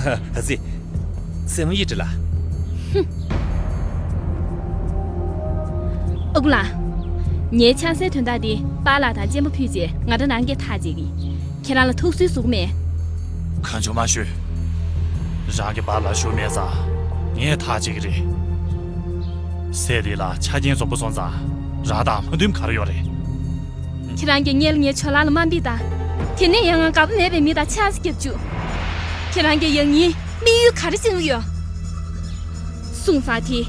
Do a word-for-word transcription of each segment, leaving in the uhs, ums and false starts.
ཨ་ཙི། སྲས་མོ་ཡིད་བྲིས་ལགས། ཨ་ཁུ་ལགས། ངའི་ཆང་སའི་དོན་དག་འདི་པཱ་ལགས་དང་གཅེན་པོ་ཕུད་རྗེས་ང་དང་རང་གིས་ཐག་བཅད་ཀྱི། ཁྱེད་རང་ལ་ཐུགས་གསོའི་ཟུག་མེད། གང་བྱུང་མ་ཞུས། རང་གི་བར་ལ་ཞུ་མེད་ཙང་ངས་ཐག་བཅད་ཀྱི་རེད། སྲས་ལི་ལ་ཆ་རྐྱེན་འཛོམས་པོ་སོང་ཙང་རང་དང་མ་མཐུན་ག་རེ་ཡོད་རེད། ཁྱེད་རང་གིས་སྔོན་ལ་ངའི་ཇོ་ལགས་ལ་དམའ་འབེབས་དང་། དེ་ནས་ཡང་ང་དགའ་པོ་མེད་པའི་མི་དང་ཆགས་སེ་རྒྱབ་བཅུག་ཁྱེད་རང་གིས་ཡང་སྙིང་དམིགས་ཡུལ་ག་རེ་བྱེད་ཀྱི་ཡོད། སུང་ཧྥ་དེ་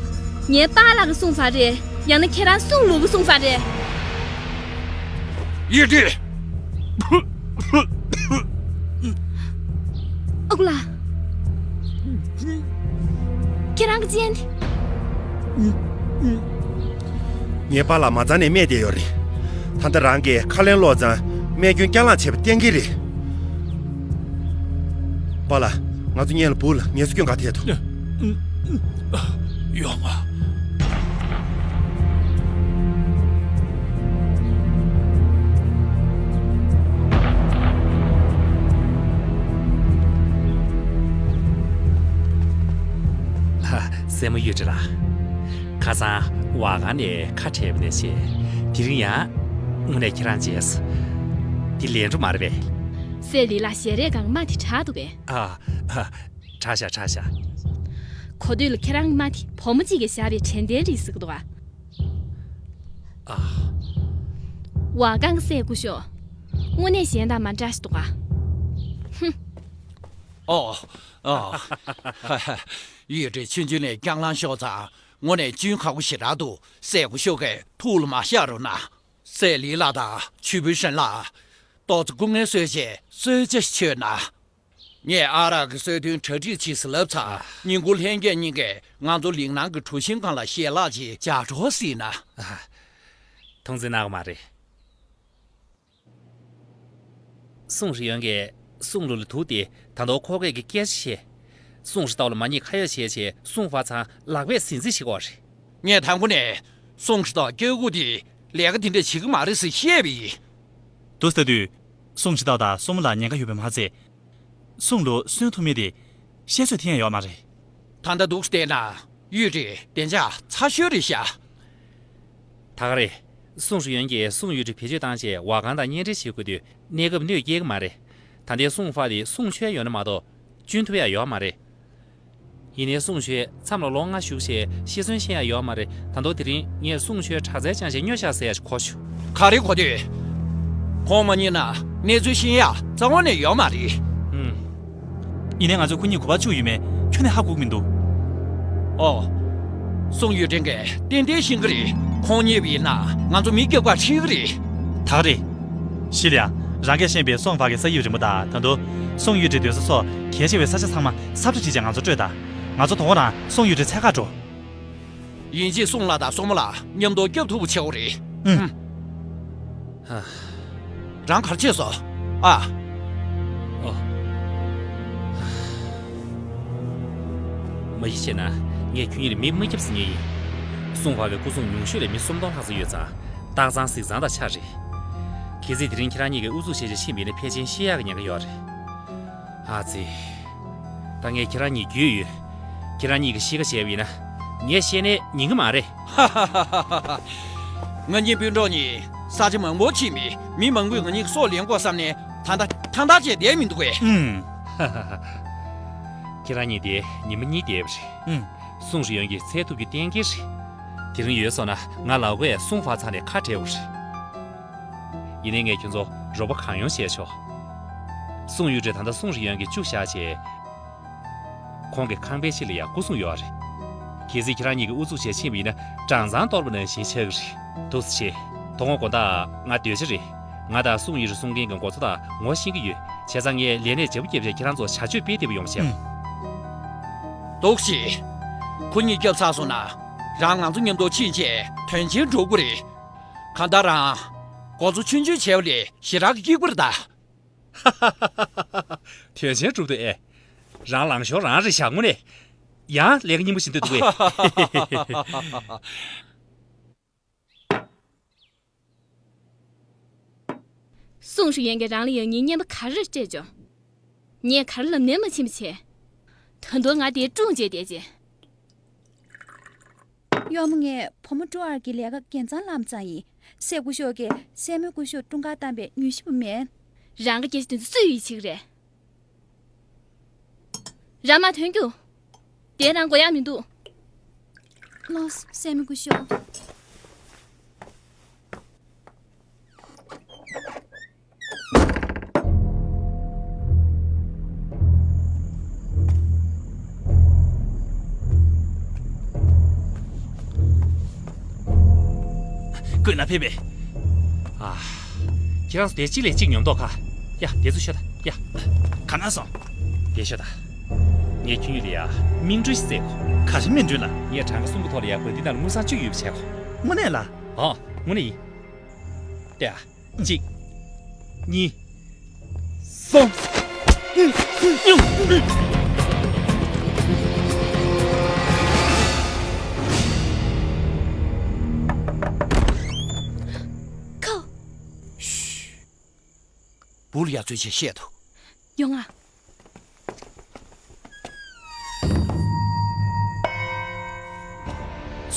ངའི་པཱ་ལགས་ཀྱི་སུང་ཧྥ་རེད། ཡང་ན་ཁྱེད་རང་སུང་ལུའུ་གི་སུང་ཧྥ་རེད། ཡིད་བྲིས། ཨ་ཁུ་ལགས། ཁྱེད་རང་གི་ཅན། ངའི་པཱ་ལགས་མ་རྩ་ནས་སྨྲས་བསྡད་ཡོད་རེད། ད་ལྟ་རང་གིས་ཁ་ལན་སློག་ཙང་རྨས་སྐྱོན་བསྐྱར་ལངས་བྱས་པ་གཏན་འཁེལ་རེད། པཱ་ལགས། ང་ཚོ་སྔོན་ལ་སྦུག་ལ་ངལ་གསོ་སྐྱོན་ག་ཐད་དུ། ཡོང་ང་། ལྷ། སྲས་མོ་ཡིད་བྲིས་ལགས། ཁ་སང་བ་གང་ནས་ཁ་བྲལ་བ་ནས་བྱས། དེ་རིང་ཡང་དངོས་གནས་ཁྱེད་རང་མཇལ་སོང་། འདི་ལན་འགྲོ་མ་རེད་པས། སྲས་ལི་ལགས་ཞལ་རས་སྒང་རྨ་དེ་དྲག་འདུག་པས། ཨ། ཨ། དྲག་ཤག་དྲག་ཤག་གོ་ཐོས་ལ་ཁྱེད་རང་གི་རྨ་དེ་བུ་མོ་གཅིག་གིས་བཞག་པའི་དྲན་རྟེན་རེད་ཟེར་གྱི་འདུག་ཨ། ཨ། བ་གང་གི་སྲས་སྐུ་ཞབས། དངོས་གནས་གཞན་དང་མ་འདྲ་ཞིག་འདུག་ཨ། ཧུམ། ཨོ། ཨོ། ཡིད་བྲིས་ཆུང་ཆུང་ནས་བསྐྱར་ལངས་ཤོར་ཙང་དངོས་གནས་སྐྱོན་ཁག་པོ་ཞེ་དྲག་འདུག་སྲས་སྐུ་ཞབས་ཀྱིས་ཐུགས་ལ་མ་བཞག་རོགས་གནང་། སྲས་ལི་ལགས་དང་ཆུས་ཕུའུ་ཧྲན་ལགས། ཏོག་ཙམ་སྐུ་ངལ་གསོས་རྗེས་གསོལ་ཇ་ཞིག་མཆོད་གནང་། ངས་ཨ་རག་གི་གསོལ་ཐུན་གྲ་སྒྲིག་བྱས་ཟིན་ལབ་ཚར། ཉིན་གུང་ལྷན་རྒྱས་གཉིས་ཀས་ང་ཚོ་གླིང་ནང་གི་གྲུ་གཤམ་སྒང་ལ་ཞལ་ལག་ཅིག་ལྗགས་སྒྲོག་ཟིན་ན། ཨ། མཐོང་ཆེན་གནང་གི་མ་རེད། སུང་ཧྲི་ཡོན་གྱིས་སུང་ལུའུ་ལ་དུག་སྟེ་ད་དུང་ཁོ་སྐད་ཀྱི་སྐད་ཆ་བཤད། སུང་ཧྲི་ཏའོ་ལ་མ་ཉེས་ཁ་ཡོག་བྱས་བྱས་སུང་ཧྥ་ཚང་ལག་པས་ཟིན་རྩིས་བྱེད་ཀྱི་ཡོད་རེད། ངས་དང་པོ་ནས་སུང་ཧྲི་ཏའོ་སྐྱེ་དགུ་དེས་ལས་ཀ་དེ་འདྲ་བྱེད་ཀྱི་མ་རེད་ཟེར་བཤད་པ་ཡིན། དུ་ཟེར་དུས། སུང་ཧྲི་ཏའོ་དང་སྲུ་མོ་ལ་ཉེན་ཁ་ཡོད་པས་མ་ཚད། སུང་ལུའུ་གསོན་ཐུབ་མིན་དེ་བཤད་ཚོད་ཐེངས་ཡོད་མ་རེད། ད་ལྟ་འདུག་བལྟས་ན་ཡུས་ཀྲི་བདེ་འཇགས་ཚ་ཤོས་རེད་ཤག་ད་ག་རེད། སུང་ཧྲི་ཡོན་གྱིས་སུང་ཡུས་ཀྲི་བེད་སྤྱོད་བཏང་རྗེས་ཝ་གང་དང་གཉེན་འབྲེལ་བྱེད་དགོས་དུས་གནས་སྐབས་གནོད་སྐྱེལ་གྱི་མ་རེད། ད་ལྟའི་སུང་ཧྥ་དེ་སུང་ཆོས་ཡོད་ན་མ་གཏོགས་གཅུན་ཐུབ་ཡ་ཡོད་མ་རེད། ཡིན་ནའི་སུང་ཆོས་མཚམས་ལ་ལོ་ལྔ་བཞུགས་བྱས་ཤི་གསོན་ཤེས་ཡ་ཡོད་མ་རེད། ད་དུང་དེ་རིང་ངས་སུང་ཆོས་དྲག་རྩལ་སྦྱངས་བྱས་སྨྱོ་བཞག་ཟེར་ཡ་ཞིག་གོ་བྱུང་། ག་རེ་གོ་དུས། ཁོང་མ་རྙེད་ན་གནས་ཚུལ་ཤེས་ཡ་རྩ་བ་ནས་ཡོད་མ་རེད། ཧུམ། ཡིན་ནའི་ང་ཚོས་ཁོ་གཉིས་གོ་བ་བཅུག་ཡོད་མེད་ཁྱོན་ནས་ཧ་གོ་གི་མི་འདུག་ཨོ། སུང་ཡུས་ཀྲེང་གིས་ཏན་ཏན་ཤེས་ཀྱི་རེད། ཁོང་རྙེད་པ་ཡིན་ན་ང་ཚོ་མི་སྐྱོབ་ག་ཁྲིད་ཀྱི་རེད། ད་ག་རེད། ཞི་ལིང་། རང་གིས་ཤེས་པའི་སུང་ཧྥ་གི་ས་ཡིབ་རིང་པོ་དང་ད་དུང་སུང་ཡུས་ཀྲེང་སྡོད་ས་སོགས་གལ་ཆེ་བའི་ས་ཆ་ཚང་མ་ས་ཁྲ་བྲིས་བྱས་ང་ཚོར་སྤྲོད་དང་། ང་ཚོ་དོ་དགོང་རང་སུང་ཡུས་ཀྲེང་འཚོལ་གར་འགྲོ། ཡིན་གཅིག་སུང་ལགས་དང་སྲུ་མོ་ལགས་མཉམ་དུ་སྐྱོབ་ཐུབ་པ་བྱེད་དགོས་རེད། ཨུམ། ཧ། རང་ག་རེ་བྱས་སོང་། ཨ། ཨོ། མ་གཞི་བྱས་ན་ངས་ཁྱོད་གཉིས་ལ་མི་མ་སྐྱོབ་ཟེར་མཁན་ཡིན། སུང་ཧྥ་བའི་སྐུ་སྲུང་ཉུང་ཤོས་ལ་མི་སུམ་སྟོང་ལྷག་ཙམ་ཡོད་ཙང་། སྟག་ཚང་གཟིག་ཚང་དང་ཆ་རེད། གལ་སྲིད་དེ་རིང་ཁྱེད་རང་གཉིས་ཀྱིས་ཨུ་ཚུགས་བྱས་བྱས་ཕྱིན་པ་ཡིན་ན་ཕལ་ཆེར་ཤི་ཡག་གི་ཉེན་ཁ་ཡོད་རེད། ཨ་ཙི། ད་ངས་ཁྱེད་རང་གཉིས་རྒྱུས་ཡོད། ཁྱེད་རང་གཉིས་ཀྱིས་གཤིས་ཀ་བྱས་པ་ཡིན་ན། ངས་བཤད་ནའི་ཉན་གི་མ་རེད། ང་གཉིས་སྤུན་གྲོགས་གཉིས་ས་ཆ་མང་པོར་ཕྱིན་པས་མི་མང་པོས་ང་གཉིས་ཀྱི་སྲོག་ལེན་དགོས་བསམ་ནས་ད་ལྟ་ཐང་ཐང་བྱས་བསྡད་མི་འདུག་གས། ཨུམ། ཁྱེད་རང་གཉིས་དེ་ཉི་མ་གཉིས་བསྡད་པ་རེད། ཨུམ། སུང་ཧྲི་ཡོན་གྱིས་འཚོལ་ཐུབ་རྒྱུ་གཏན་འཁེལ་རེད། དེ་རིང་ཡོལ་སོང་ན་ང་ལའོ་ཁོས་སུང་ཧྥ་ཚང་ནས་ཁ་བྲལ་དགོས་རེད། ཡིན་ནའི་ངས་ཁྱོད་ཚོར་རོགས་པ་གང་ཡོང་བྱས་ཆོག་སུང་ཡུས་ཀྲེང་ད་ལྟ་སུང་ཧྲི་ཡོན་གྱིས་བཅུག་བཞག་བྱས། ཁོང་གི་ཁང་པའི་ཕྱི་ལ་ཡང་སྐུ་སྲུང་ཡོད་རེད། གལ་སྲིད་ཁྱེད་རང་གཉིས་ཀྱིས་ཨུ་ཚུགས་བྱས་ཕྱིན་པ་ཡིན་ན་གྲངས་ཚང་གཏོར་བ་ནང་བཞིན་ཆགས་ཀྱི་རེད། འདུག་སེ་བྱེད། དོ་དགོང་དགོང་དག་ང་སྡོད་ཆ་རེད། ང་དང་སུང་ཡུས་ཀྲེང་གསུང་མཁན་གྱི་འགོ་གཙོ་དག་ངོ་ཤེས་ཀྱི་ཡོད། བྱས་ཙང་ངས་ལས་གནས་བརྗེ་པོ་བརྒྱབ་བྱས་ཁྱེད་རང་ཚོར་བྱ་སྤྱོད་སྤེལ་བདེ་པོ་ཡོང་བ་བྱེད། ཨུམ། འདུག་སེ་བྱེད། ཁོ་གཉིས་སྐྱོབ་ཚར་སོང་ན་རང་ང་ཚོ་མཉམ་དུ་ཕྱིན་བྱས་དོན་ཆེན་སྒྲུབ་དགོས་རེད། གང་ལྟར་རང་འགོ་གཙོ་ཆུང་ཆུང་བྱས་པ་ལས་ཞེ་དྲག་གི་སྐྱིད་པོ་རེད་ད། དོན་ཆེན་སྒྲུབ་འདོད་ཨེ། རང་ལངས་ཤོག་རང་རེད་བཞག་དངོས་གནས། ཡང་ལས་ཀ་སྙིང་པོ་བྱེད་འདོད་འདུག་གས། སུང་ཧྲི་ཡོན་གྱིས་རང་ལ་ཡང་སྙིང་སྙན་པ་ག་རེ་རེ་སྤྲད་བྱུང་། ངས་ག་རེ་ལབ་ནའི་མ་ཕྱིན་པ་བྱས། ད་དུང་ང་དེ་སྲུང་བྱས་བསྡད་ཅེ། གཡོག་མོ་ངས་བུ་མོ་ཀྲུའུ་ཨར་གྱི་ལས་ཀ་རྒྱལ་མཚམས་ལམ་ཙང་ཡིན། སྲས་སྐུ་ཞབས་ཀྱིས་སྲས་མོ་སྐུ་ཞབས་དཀྲུང་ཁར་བཏང་པའི་མྱུལ་ཞིབ་པ་མེད། རང་གི་སྐད་ཆ་དེ་ཚོ་སུས་ཡིད་ཆེས་ཀྱི་རེད། རང་མ་ཐོན་རྒྱུ། དེ་རང་དགོས་ཡག་མི་འདུག་ལགས་སོ་སྲས་མོ་སྐུ་ཞབས། བཀོད་ན་ཕེབས་པས། ཨ། ཁྱེད་རང་ཚོ་དེ་གཅིག་ལས་གཅིག་ཉོན་མདོག་ཁ། ཡ་དེ་ཚོ་ཤོད་ད་ཡ། ག་ན་སོང་། དེ་ཤོད་ད། ངས་ཁྱོད་ཉིད་ལ་ཡ་མིང་འགྲོས་ཤིག་བཙལ་གོ། ག་རེ་མིང་འགྲོས་ལ། ངས་གྲངས་ཀ་གསུམ་གྱི་ཐོག་ལ་ཡ་བ་འདི་ནང་ལ་དངུལ་སྲང་བཅུ་ཡོད་པ་བྱས་གོ། དངོས་གནས་ལ། ཨ། དངོས་གནས་ཡིན། ལྟོས་ཨ། གཅིག་གཉིས། གསུམ། ཁོ། བུ་ལ་ཡ་ཚོད་ཆེ་བཤད་དོ། ཡོང་ང་།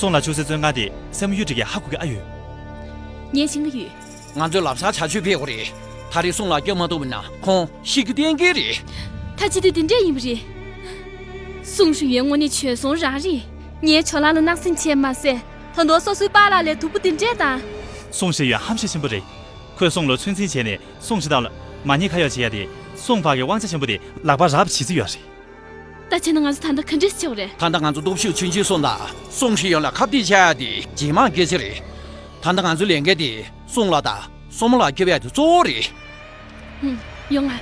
སོང་ལ་ཆུ་སེ་བཙོན་ཁང་དེ་སྲས་མོ་གཡུ་སྒྲོན་གྱིས་ཧ་གོ་གི་ཨ་ཡོད། ངས་ཤེས་ཀྱི་ཡོད། ང་ཚོས་ལམ་སང་བྱ་སྤྱོད་སྤེལ་དགོས་རེད། ད་རེས་སོང་ལ་སྐྱོབ་མ་ཐུབ་པ་ན་ཁོང་ཤི་རྒྱུ་གཏན་འཁེལ་རེད། ད་བྱེད་དུས་དེ་འདྲས་ཡིན་པ་རེད། སུང་ཧྲི་ཡོན་དངོས་གནས་བྱོལ་སོང་རང་རེད། ངས་ཇོ་ལགས་ལ་སྣང་སེམས་བྱས་མ་ཟད་ད་དུང་སོ་སོའི་པཱ་ལགས་ལས་སྡུག་པོ་དེ་འདྲས་དང་། སུང་ཧྲི་ཡོན་ཧམ་ཤེད་ཆེན་པོ་རེད། ཁོས་སུང་ལ་ཚོད་འཛིན་བྱས་ནས་སུང་ཧྲི་ཏང་ལ་མ་ཉེས་ཁ་གཡོག་བྱེད་ཡ་དེ་སུང་ཧྥ་གི་དབང་ཆ་ཆེན་པོ་དེ་ལག་པ་རག་པ་བྱེད་རྩིས་ཡོད་རེད། ད་བྱས་ན་ང་ཚོ་ད་ལྟ་ག་འདྲས་བྱེད་དགོས་རེད། ད་ལྟ་ང་ཚོ་སྟོབས་ཤུགས་ཆུང་ཆུང་སོང་ད། སུང་ཧྲི་ཡོན་ལ་ཁ་གཏད་བྱ་ཡ་དེ་ཇེ་མང་གལ་ཆེ་རེད། ད་ལྟ་ང་ཚོའི་ལས་འགན་དེ་སུང་ལགས་དང་སྲས་མོ་ལགས་སྐྱོབ་ཡ་དེ་གཙོ་བོ་རེད། ཧུམ། ཡོང་ང་།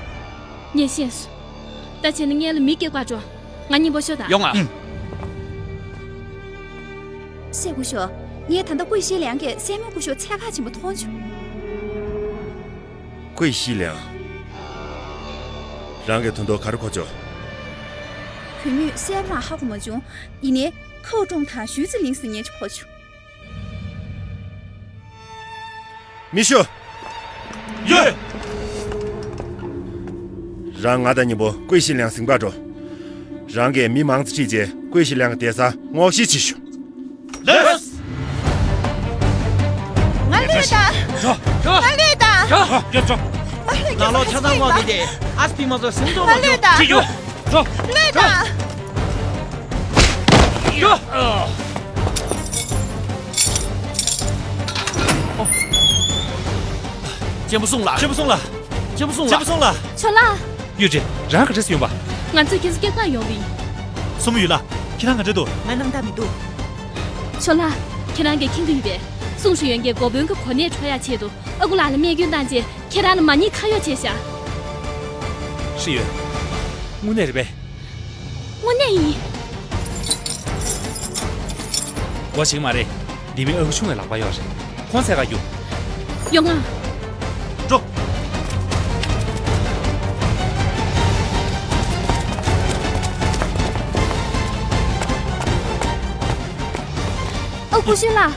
ངས་ཤེས་སོང་། ད་བྱས་ན་སྔོན་ལ་མི་སྐྱོབ་ག་འགྲོ། ང་གཉིས་པོ་ཤོད་དང་། ཡོང་ང་། ཧུམ། སྲས་སྐུ་ཞབས། ངས་ད་ལྟ་ཀུའེ་ཤི་ལིང་གིས་སྲས་མོ་སྐུ་ཞབས་ཚད་བཀག་ཆེན་པོ་མཐོང་བྱུང་། ཀུའེ་ཤི་ལིང་། རང་གིས་དོན་དག་ག་རེ་གོ་བྱུང་། གུས་མོས་གསལ་པོ་རང་ཧ་གོ་མ་བྱུང་། ཡིན་ནའི་ཁའོ་ཀྲུང་དང་ཞུས་ཙི་ལིང་ཟེར་མཁན་ཅིག་གོ་བྱུང་། མི་ཤོག་ཡོད། རང་ང་དང་མཉམ་པོ་ཀུའེ་ཤི་ལིང་ཟིང་པར་འགྲོ། རང་གིས་མི་མང་ཙམ་ཁྲིད་རྗེས་ཀུའེ་ཤི་ལིང་གི་བསྡད་ས་སྔོག་བཤེར་བྱེད་ཤོག་ལགས། ང་ལོས་དང་། འགྲོ། འགྲོ། ང་ལོས་དང་། འགྲོ། འགྲོ། ང་ལོས་ཀྱི་ནང་ལོགས་ཆ་ཚང་སྔོག་ནས་དེ་ཨ་སི་པི་མ་ཚོ་སེམས་ཚོགས་མ་ང་ལོས་ཚོགས་དང་། ཅི་ཡོད། འགྲོ། ལོས་དང་། འགྲོ། གཅེན་པོ་སུང་ལགས། གཅེན་པོ་སུང་ལགས། གཅེན་པོ་སུང་ལགས། གཅེན་པོ་སུང་ལགས། ཇོ་ལགས། གཡུ་སྒྲོན། རང་ག་འདྲས་ཡོང་པ། ང་ཚོས་ཁྱེད་ཚོ་སྐྱོབ་གར་ཡོང་བ་ཡིན། སྲས་མོ་གཡུ་ལགས། ཁྱེད་རང་ག་འདྲས་འདུག་ང་སྣང་དག་མི་འདུག་ཇོ་ལགས། ཁྱེད་རང་གིས་མཁྱེན་གྱི་ཡོད་པས། སུང་ཧྲི་ཡོན་གྱིས་འགོ་དཔོན་གྱི་གོ་གནས་འཕྲོག་ཡག་ཆེད་དུ་ཨ་ཁུ་ལགས་ལ་རྨས་སྐྱོན་བཏང་རྗེས་ཁྱེད་རང་ལ་མ་ཉེས་ཁ་གཡོག་བྱས་ཤག་ཧྲི་ཡོན། དངོས་གནས་རེད་པས། དངོས་གནས་ཡིན། འོ་ཞིག་མ་རེད། འདི་མི་ཨ་ཁུ་ཆུང་བའི་ལག་པ་གཡོག་རེད། ཁོང་འཚོལ་ག་རྒྱུགས། ཡོང་ང་། འགྲོ། ཨ་ཁུ་ཆུང་ལགས།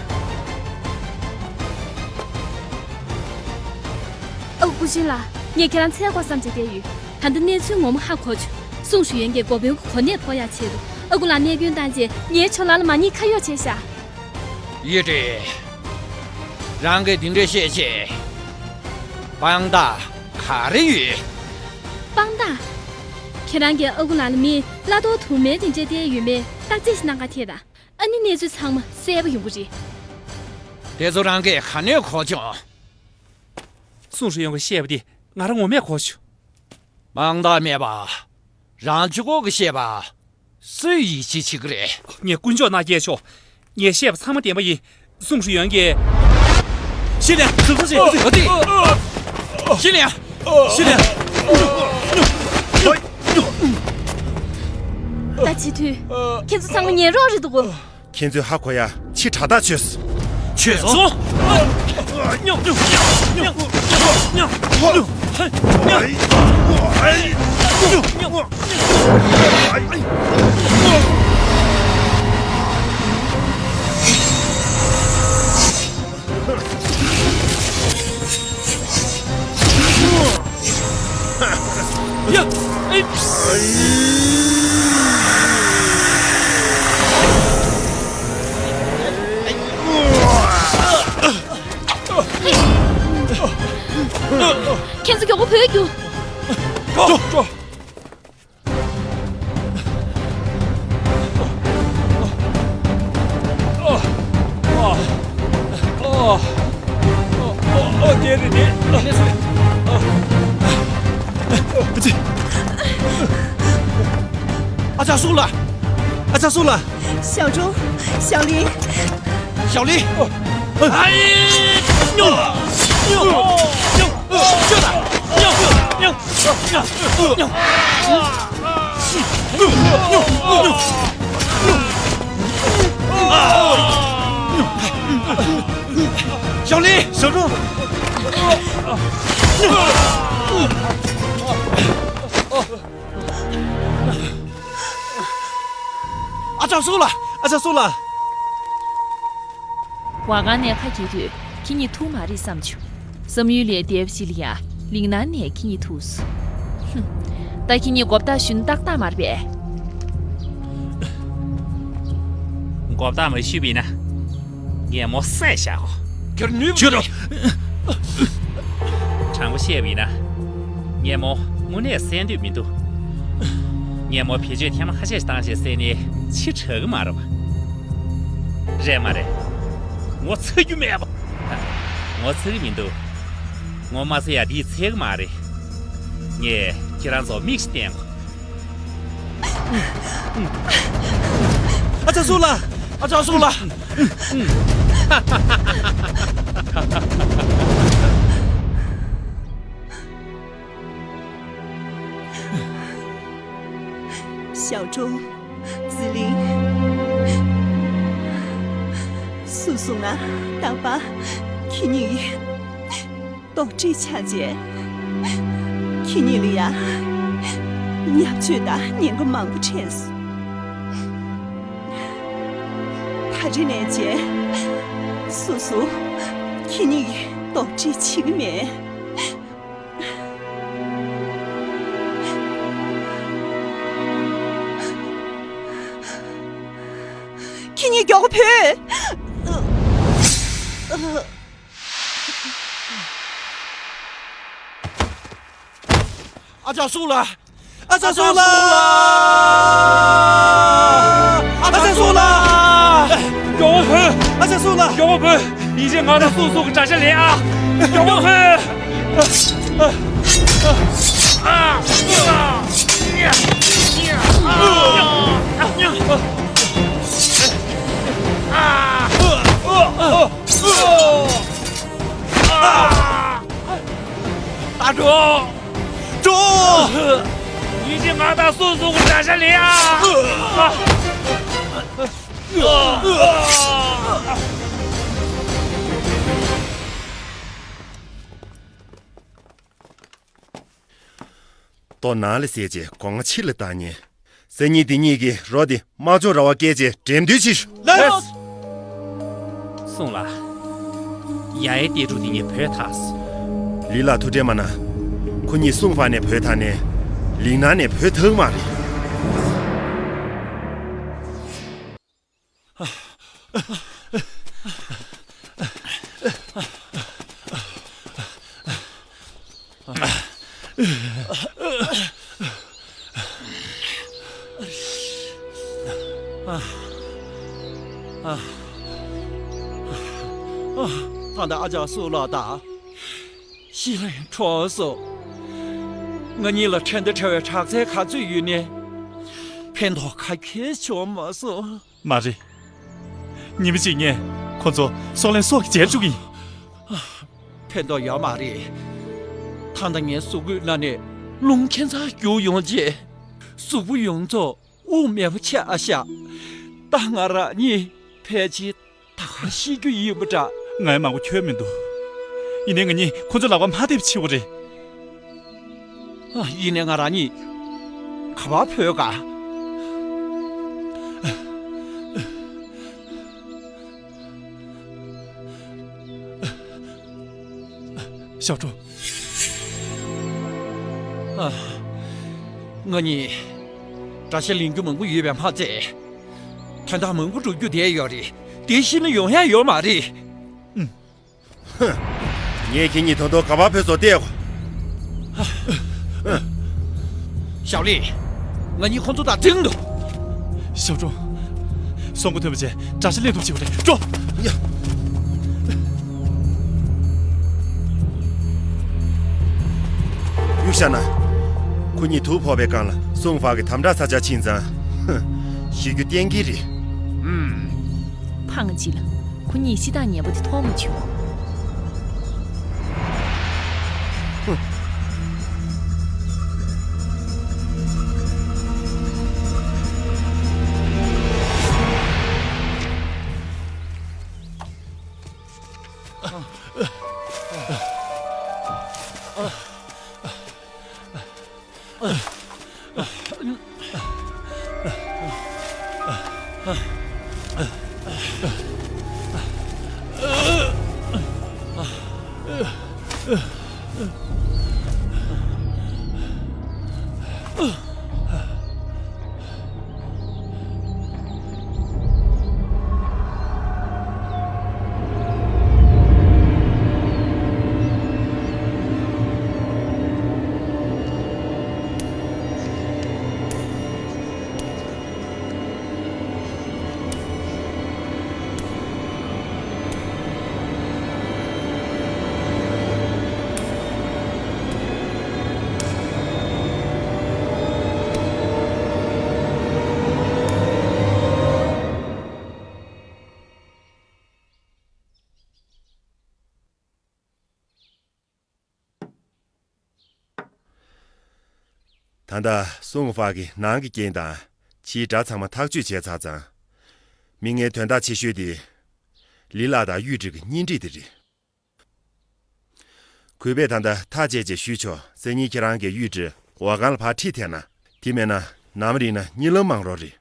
ཨ་ཁུ་ཆུང་ལགས། ངས་ཁྱེད་རང་འཚོལ་དགོས་བསམ་བྱས་བསྡད་ཡོད། ད་ལྟ་གནས་ཚུལ་ངོ་མ་ཧ་གོ་བྱུང་། སུང་ཧྲི་ཡོན་གྱིས་འགོ་དཔོན་གྱི་གོ་གནས་འཕྲོག་ཡག་ཆེད་དུ་ཨ་ཁུ་ལགས་རྨས་སྐྱོན་བཏང་རྗེས་ངའི་ཇོ་ལགས་ལ་མ་ཉེས་ཁ་གཡོག་བྱས་ཤག་གཡུ་སྒྲོན། རང་གིས་འདི་འདྲ་བཤད་རྗེས་དཔང་རྟགས་ག་རེ་ཡོད། དཔང་རྟགས། ཁྱེད་རང་གིས་ཨ་ཁུ་ལགས་ལ་མི་བླ་རྡོ་དུ་མའི་དེ་འདྲ་བསྡད་ཡོད་མེད་བརྟག་དཔྱད་ཞིག་གནང་ག་ཐད་དང་། ཨ་ནི་གནས་ཚུལ་ཚང་མ་གསལ་པོ་ཡོང་གི་རེད། དེ་ཚོ་རང་གིས་ག་ནས་གོ་བྱུང་། སུང་ཧྲི་ཡོན་གྱིས་བཤད་པ་དེ་ང་རང་ངོ་མས་གོ་བྱུང་། དཔང་རྟགས་མེད་པ། རང་གཅིག་པོ་གིས་བཤད་པ། སུས་ཡིད་ཆེས་བྱེད་ཀྱི་རེད། ངས་དཀོན་མཆོག་ནང་བསྐྱལ་ཆོག་ངས་བཤད་པ་ཚང་མ་བདེན་པ་ཡིན། སུང་ཧྲི་ཡོན་གྱིས། ཤི་ལིང་། ཟུར་ཟུར་བྱེད། ཨ་ཙི། ཤི་ལིང་། ཤི་ལིང་། ད་བྱེད་དུས། ཁྱེད་ཚོ་ཚང་མ་ཉན་རོགས་རེད་འདུག་གོ། ཁྱེད་ཚོས་ཧ་གོ་ཡ་ཕྱི་དྲག་ཐག་ཆོད། ཆོད་སོང་། ཡ། ཨེ། འགྲོ། འགྲོ། ཨ་ཅག་སུ་ལ། ཨ་ཅག་སུ་ལ། ཞའོ་ཀྲུང་། ཞའོ་ལི། ཞའོ་ལི། ཨ་ཡེ། ཉོ། ཉོ། ཉོ། ཉོ། ཉོ། ཞའོ་ལི། ཞའོ་ཀྲུང་། ཨ་ཅག་སུ་ལ། ཨ་ཅག་སུ་ལ། ཝ་གང་ནས་ཁ་གྱེས་དུས་ཁྱེད་གཉིས་ཐུག་མ་རེད་བསམ་བྱུང་། བསམ་ཡུལ་ལས་འདས་པ་ཞིག་ལ་ཡ། ལིང་ནན་ནས་ཁྱེད་གཉིས་ཐུག་སོང་། ཧུམ། ད་ཁྱེད་གཉིས་མགོ་བཏགས་ཞུན་ཏག་ཏག་མ་རེད་པས། མགོ་བཏགས་མ་ཞུས་པ་ཡིན་ན། ངས་མོ་བསད་བཞག་གོ། ཁྱོད་ནུས་པ། ཁྱོད་རང་། དྲང་པོ་བཤད་པ་ཡིན་ན། ངས་མོ་དངོས་གནས་བསད་འདོད་མི་འདུག་ངས་མོ་བེད་སྤྱོད་ཐེངས་མ་ཁ་ཤས་ཤིག་བཏང་བྱས་བསད་ནས་ཕྱི་དྲག་གི་མ་རེད་པ། རེད་མ་རེད། ངོ་ཚ་རྒྱུ་མེད་པ། ངོ་ཚ་གི་མི་འདུག་ངོ་མ་ཚ་ཡ་དེ་ཚད་གི་མ་རེད། ངས་ཁྱེད་རང་ཚོ་མིག་ཞིག་བསྟན་གོ། ཨ་ཅག་སུ་ལ། ཨ་ཅག་སུ་ལ། ཞའོ་ཀྲུང་། ཙི་ལིང་། སུ་སུ་ང་རྟག་པར་ཁྱེད་གཉིས་རྡོག་ཁྲེས་ཆགས་རྗེས། ཁྱེད་གཉིས་ལ་ཡ་བརྙས་བཅོས་དང་ཉེན་ཁ་མང་པོ་འཕྲད་སོང་། ད་རེས་ནས་བྱས། སུ་སུ་ཁྱེད་གཉིས་རྡོག་ཁྲེས་བྱེད་ཀྱི་མེད། ཁྱེད་གཉིས་མགྱོགས་པོ་བུད། ཨ་ཅག་སུ་ལ། ཨ་ཅག་སུ་ལ། ཨ་ཅག་སུ་ལ། མགྱོགས་པོ་བུད། ཨ་ཅག་སུ་ལ། མགྱོགས་པོ་བུད། ཡིན་གཅིག་ང་དང་སུ་སུ་གི་དགྲ་ཤ་ལེན་ཨ། མགྱོགས་པོ་བུད། ད་འགྲོ། འགྲོ། ཡིན་གཅིག་ང་དང་སུ་སུ་གི་དགྲ་ཤ་ལེན་ཨ། ལྟོ་ནང་ལ་བཟས་རྗེས་སྒོ་ང་ཕྱི་ལ་བཏང་ཉེན། སང་ཉིན་འདི་གཉིས་ཀྱིས་རོ་དེ་དམག་སྦྱོང་ར་བ་བསྐྱལ་རྗེས་འགྲེམས་སྟོན་བྱེད་ཤོག་ལགས། སུང་ལགས། ཡ་ཡའི་གཏེར་ཕྲུག་འདི་གཉིས་བུད་ཐལ་སོང་། ལི་ལགས་ཐུགས་ཁྲལ་མ་གནང་། ཁོ་གཉིས་སུང་ཧྥ་ནས་བུད་ཐལ་ནས། ལིང་ནན་ནས་བུད་ཐུབ་མ་རེད། ད་ལྟ་ཨ་ཅག་སུ་ལགས་དང་། ཤི་ལེན་གྲོངས་སོང་། ང་གཉིས་ལ་ཁྲལ་དང་བྲལ་བའི་དྲག་རྩལ་ག་ཚོད་ཡོད་ནའི། ཕན་ཐོགས་ག་གེ་བྱུང་མ་སོང་། མ་རེད། ཉི་མ་གཅིག་ངས་ཁོ་ཚོ་སྲོག་ལན་སྲོག་གིས་འཇལ་བཅུག་གི་ཡིན། ཕན་ཐོགས་ཡོད་མ་རེད། ད་ལྟ་ངའི་གཟུགས་པོའི་ནང་ནས་རླུང་ཁྱད་མཚར་རྒྱུག་ཡོང་རྗེས། གཟུགས་པོ་ཡོངས་རྫོགས་དབུགས་མེད་པ་ཆགས་ཤག་ད་ང་རང་གཉིས་ཕལ་ཆེར་ད་ག་ཤི་རྒྱུ་ཡིན་པ་འདྲ། ངའི་མང་པོ་འཁྱོལ་མི་འདུག་ཡིན་ནའི་ང་གཉིས་ཁོ་ཚོའི་ལག་པར་མ་ཐེབས་ཆེ་བོ་རེད། ཨ། ཡིན་ནའི་ང་རང་གཉིས་ག་པར་བུད་ག་ཞའོ་ཀྲུང་། ཨ། ང་གཉིས་དགྲ་ཤ་ལེན་རྒྱུ་མང་པོ་ཡོད་པས་མ་ཚད། དོན་དག་མང་པོ་སྒྲུབ་རྒྱུ་བསྡད་ཡོད་རེད། དེ་ཤེས་ན་ཡོང་ཡ་ཡོད་མ་རེད། ཧུམ། ངས་ཁྱེད་གཉིས་ད་དུང་ག་པར་བུད་སོང་བལྟས་གོ། ཞའོ་ལི། ང་གཉིས་ཁོང་ཚོ་དང་འགྲིག་འདུག་ཞབས་དྲུང་། སྲུང་སྐུ་ཐོན་པ་བྱས་གྲྭ་ཤག་སླེབས་ཐུབ་བྱེད་དགོས་རེད། འགྲོ། ཡ། གཡུག་བཞག་ན། ཁོ་གཉིས་དུག་ཕོག་པའི་སྒང་ལ་སུང་ཧྥ་གི་དམ་དྲག་ས་ཆར་ཕྱིན་ཙང་། ཧུ། ཤི་རྒྱུ་གཏན་འཁེལ་རེད། ཧུམ། ཕངས་ཅི་ལ། ཁོ་གཉིས་ཤི་སྟངས་ངན་པ་དེ་མཐོང་མ་བྱུང་། ཧུ། ད་ལྟ་སུང་ཧྥ་གིས་ནང་གི་རྐྱེན་དང་ཕྱིའི་དགྲ་ཚང་མ་ཐག་གཅོད་བྱས་ཚར་ཙང་། མི་ངན་དོན་དག་ཆེ་ཤོས་དེ། ལི་ལགས་དང་གཡུས་ཁྲི་གི་གཉེན་སྒྲིག་དེ་རེད། གུས་པས་ད་ལྟ་ཐག་བཅད་རྗེས་ཞུས་ཆོག་སང་ཉིན་ཁྱེད་རང་གིས་གཡུས་ཁྲི་འོག་ཁང་ལ་ཕར་ཁྲིད་ཐལ་ན། དེ་མེད་ན་ནམ་རིང་ན་གཉིད་ལམ་མང་རོགས་རེད།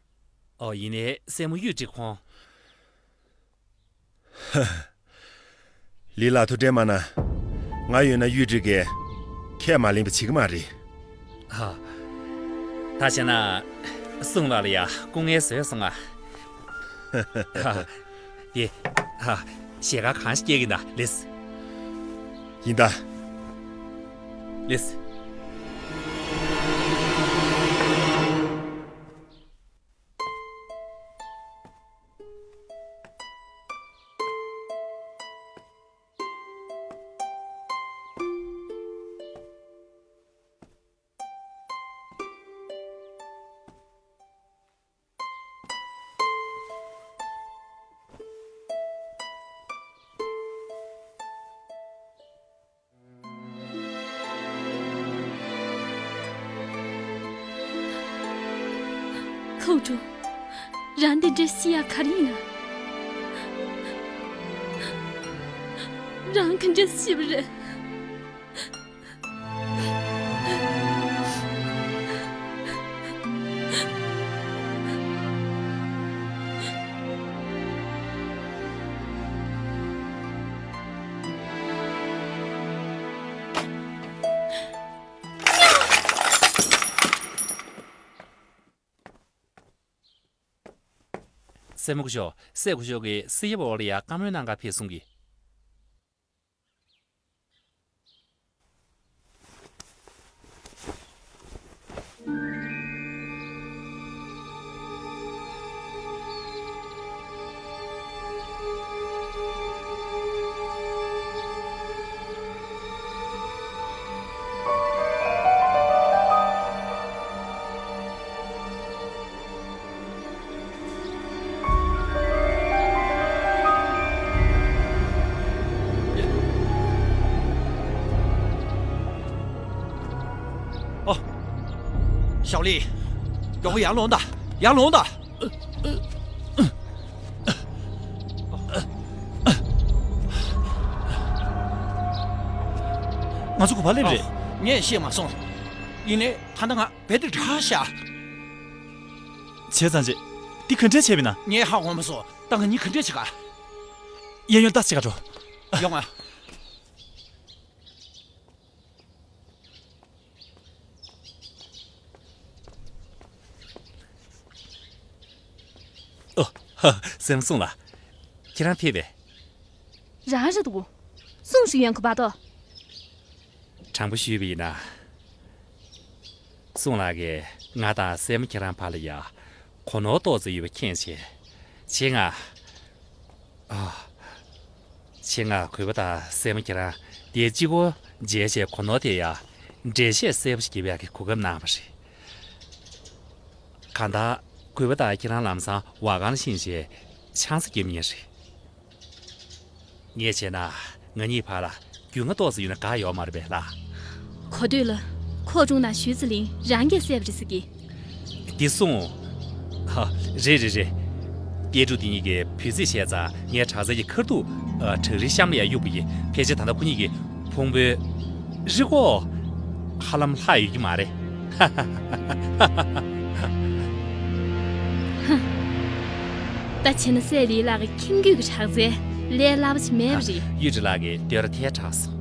ཨོ། ཡིན་ནའི་སྲས་མོ་གཡུས་ཁྲི་ཁོང་། ཧ། ལི་ལགས་ཐུགས་དྲན་མ་གནང་། ང་ཡོད་ན་གཡུས་ཁྲི་གིས་ཁས་མ་ལེན་པ་བྱེད་ཀྱི་མ་རེད། ཧ། ད་བྱས་ན་སུང་ལགས་ལ་ཡ་སྐུ་ངལ་བཟོས་སོང་ང་། ཧ། དེ། ཧ། ཞལ་དཀར་གང་ཞིག་སྐྱེལ་གྱི་ན་ལེས། ཡིན་ད། ལེས། ཁོའུ་ཀྲུའུ། རང་འདི་འདྲ་ཤི་ཡ་ག་རེ་ཡིན་ན། རང་ག་འདྲ་ཤི་བ་རེད། སྲས་མོ་སྐུ་ཞབས། སྲས་སྐུ་ཞབས་ཀྱིས་སྲིད་ཡབ་འོག་ལ་ཡ་བཀའ་མོལ་གནང་གར་ཕེབས་གསུང་གི། ཨོ། ཞའོ་ལི། མགྱོགས་པོ་ཡར་ལོངས་དང་། ཡར་ལོངས་དང་། ང་ཚོ་ག་པར་སླེབས་རེད། ཨོ། ངས་ཤེས་མ་སོང་། ཡིན་ནའི་ད་ལྟ་ང་རྦད་དེ་དྲག་ཤག་བྱས་ཙང་ཅི། འདི་ག་འདྲས་བྱས་པ་ཡིན་ན། ངས་ཧ་གོ་མ་སོང་། ད་ང་གཉིས་ག་འདྲས་བྱེད་ག། གཡས་གཡོན་ལྟ་ཅི་ག་འགྲོ། ཡོང་ང་། ཨོ། ཧ། སྲས་མོ་སུང་ལགས། ཁྱེད་རང་ཕེབས་པས། རང་རེད་འདུག་སུང་ཞིག་ཡོང་གི་མ་གཏོགས། དྲང་པོ་ཞུས་པ་ཡིན་ན། སྲུང་ལགས་ཀྱིས་ང་དང་སྲས་མོ་ཁྱེད་རང་བར་ལ་ཡ་གོ་ནོར་ཏོག་ཙམ་ཡོད་པ་མཁྱེན་བྱས། བྱས་ང་། ཨ། བྱས་ང་གུས་པ་དང་སྲས་མོ་ཁྱེད་རང་དེ་གཅིག་པོ་མཇལ་བྱས་གོ་ནོར་དེ་ཡ་འགྲེལ་བཤད་གསལ་པོ་ཞིག་རྒྱབ་ཡག་གི་གོ་སྐབས་གནང་བ་རེད། གང་ལྟར་གུས་པ་དང་ཁྱེད་རང་ལམ་སང་བ་གང་ལ་ཕྱིན་བྱས་ཆང་ས་རྒྱབ་ཉེན་རེད། ངས་བྱས་ན་ང་གཉིས་བར་ལ་རྒྱུས་མངའ་ཏོག་ཙམ་ཡོད་ན་དགའ་ཡོད་མ་རེད་པས་ལགས། གོ་ཐོས་ལ་ཁོག་ཀྲུང་ནང་ཞུས་ཙི་ལིང་རང་གིས་བསད་པ་རེད་ཟེར་གི། འདི་སོང་། ཧ། རེད་རེད་རེད། གཏེར་ཕྲུག་འདི་གཉིས་ཀྱིས་བུ་ཚིག་བཤད་ཙང་ངས་བྲག་རྩ་གི་ཁར་ཐུག་ཨ། བྲག་རིའི་གཤམ་ལ་ཡར་གཡུགས་པ་ཡིན། ཕལ་ཆེར་ད་ལྟ་ཁོ་གཉིས་ཀྱི་ཕུང་པོའི་རི་ཁོག་ཧ་ལམ་ལྷག་ཡོད་ཀྱི་མ་རེད། ཧ། ད་བྱས་ན་སྲས་ལི་ལགས་ཀྱི་ཁྱིམ་རྒྱུད་ཀྱི་དྲག་རྩལ་ལས་སླ་པོ་ཞིག་མེད་པ་རེད། གཡུས་ཁྲི་ལགས་ཀྱིས་བསྟོད་ར་ཐལ་དྲགས་སོང་།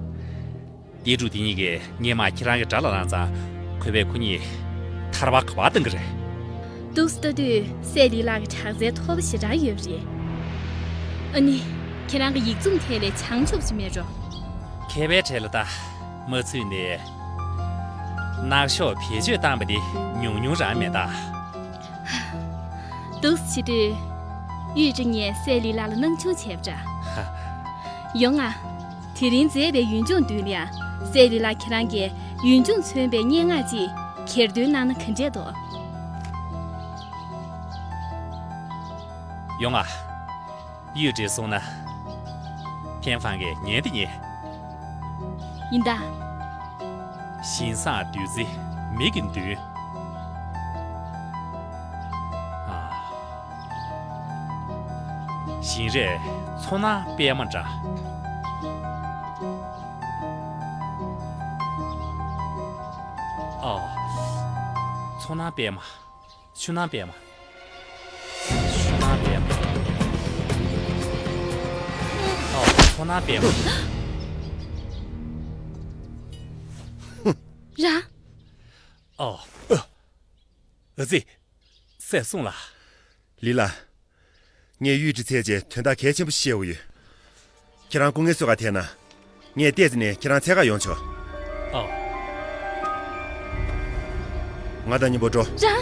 གཏེར་ཕྲུག་དེ་གཉིས་ཀྱིས་ངས་མ་ཁྱེད་རང་གི་དགྲ་ལ་ལངས་ཙང་གུས་པས་ཁོ་གཉིས་ཐར་པ་ག་པར་བཏང་གི་རེད། འདུག་སེ་ལྟ་དུས་སྲས་ལི་ལགས་ཀྱི་དྲག་རྩལ་མཐོ་པོ་ཞེ་དྲག་ཡོད་པ་རེད། ཨ་ནི། ཁྱེད་རང་གི་ཡིག་རྩོམ་ཐད་ལ་བྱང་ཆུབ་ཅིག་སྨྲས་རོགས། མཁས་པའི་གྲས་ལ་ད་མ་ཚུད་ནས། ནག་ཤོག་བེད་སྤྱོད་བཏང་བ་དེ་ཉུང་ཉུང་རང་མེད་ད། འདུག་སེ་བྱེད་དུས། གཡུས་ཁྲི་ངས་སྲས་ལི་ལགས་ལ་སྣང་ཆུང་བྱས་པ་འདྲ། ཧ། ཡོང་ང་། དེ་རིང་མཛད་པའི་ཡུལ་ལྗོངས་མདུན་ལ་ཡང་སྲས་ལི་ལགས་ཁྱེད་རང་གིས་ཡུལ་ལྗོངས་མཚོན་པའི་སྙན་ངག་ཅིག་གྱེར་འདོན་གནང་ན་ག་འདྲས་འདུག་ཡོང་ང་། གཡུས་ཁྲིར་སོང་ན། ཐེན་ཧྥང་གིས་ཉན་དེ་ཉན། ཡིན་ད། བཞིན་བཟང་བདུད་རྩི་མིག་གི་མདུན། ཨ། བཞིན་རས་མཚོ་ནང་པད་མ་འདྲ། ཨ། མཚོ་ནང་པད་མ། ཆུ་ནང་པད་མ། ཆུ་ནང་པད་མ། ཨ། མཚོ་ནང་པད་མ། རང་། ཨ། ཨ་ཙི། སྲས་སྲུང་ལགས། ལི་ལགས། ངས་གཡུས་ཁྲི་འཚོལ་བྱས་དོན་དག་གལ་ཆེན་པོ་ཞིག་བཤད་དགོས་ཡོད། ཁྱེད་རང་སྐུ་ངལ་གསོ་གར་ཐད་ན། ངས་ལྟས་ཙམ་ནས་ཁྱེད་རང་འཚོལ་གར་ཡོང་ཆོག་ཨ། ང་དང་མཉམ་པོ་འགྲོ། རང་།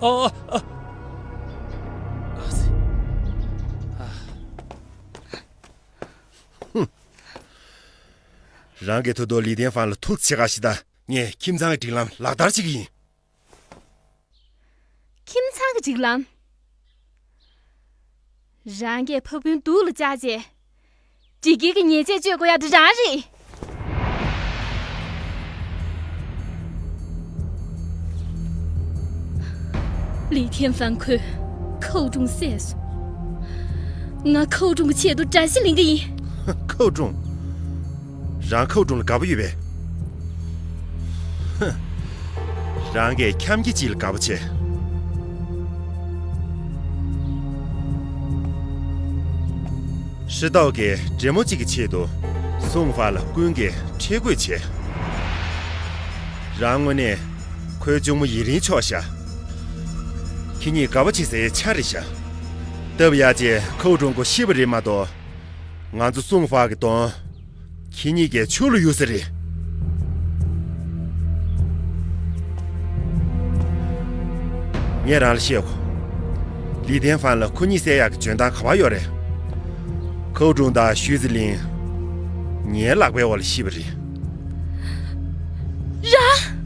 ཨ། ཨ། ཨ། ཨ། ཧུམ། རང་གི་ཐུགས་དོན་ལི་ཐེན་ཧྥང་ལ་ཐུག་བྱེད་ག་ཞིག་ད། ངས་ཁྱིམ་ཚང་གི་སྒྲིག་ལམ་ལག་བསྟར་བྱེད་ཀྱི་ཡིན། ཁྱིམ་ཚང་གི་སྒྲིག་ལམ། རང་གིས་ཕ་བུ་སྡུག་ལ་བཅག་རྗེས། སྒྲིག་འགལ་གྱི་ཉེས་ཆད་གཅོད་དགོས་ཡ་དེ་རང་རེད། ལི་ཐེན་ཧྥང་ཁོས་ཁའོ་ཀྲུང་བསད་སོང་། ང་ཁའོ་ཀྲུང་གི་ཆེད་དུ་དགྲ་ཤ་ལེན་གི་ཡིན། ཁའོ་ཀྲུང་། རང་ཁའོ་ཀྲུང་ལ་དགའ་པོ་ཡོད་པས། ཧ། རང་གིས་འཁྱམ་སྐྱེས་ཅིག་ལ་དགའ་པོ་བྱས། ཧྲི་ཏའོ་གིས་འདྲེ་མོ་གཅིག་གི་ཆེད་དུ་སུང་ཧྥ་ལ་ཀུན་གྱིས་ཁྲེལ་དགོད་བྱས། རང་དངོས་གནས་ཁོའི་གཅུང་མོ་ཡི་རིང་ཆོག་ཤག་ཁྱེད་གཉིས་དགའ་པོ་བྱེད་སའི་ཆ་རེད་ཤག་སྟབས་ཡག་ཅིག་ཁའོ་ཀྲུང་ཁོ་ཤི་བ་རེད་མ་གཏོགས། ང་ཚོ་སུང་ཧྥ་གི་གདོང་ཁྱེད་གཉིས་ཀྱི་ཆུ་ལ་གཡུག་ས་རེད། ངས་རང་ལ་བཤད་གོ། ལི་ཐེན་ཧྥང་ལ་ཁོ་གཉིས་བསད་ཡག་གི་འཇོན་ཐང་ག་པར་ཡོད་རེད། ཁའོ་ཀྲུང་དང་ཞུས་ཙི་ལིང་ངའི་ལག་པའི་འོག་ལ་ཤི་བ་རེད། རང་།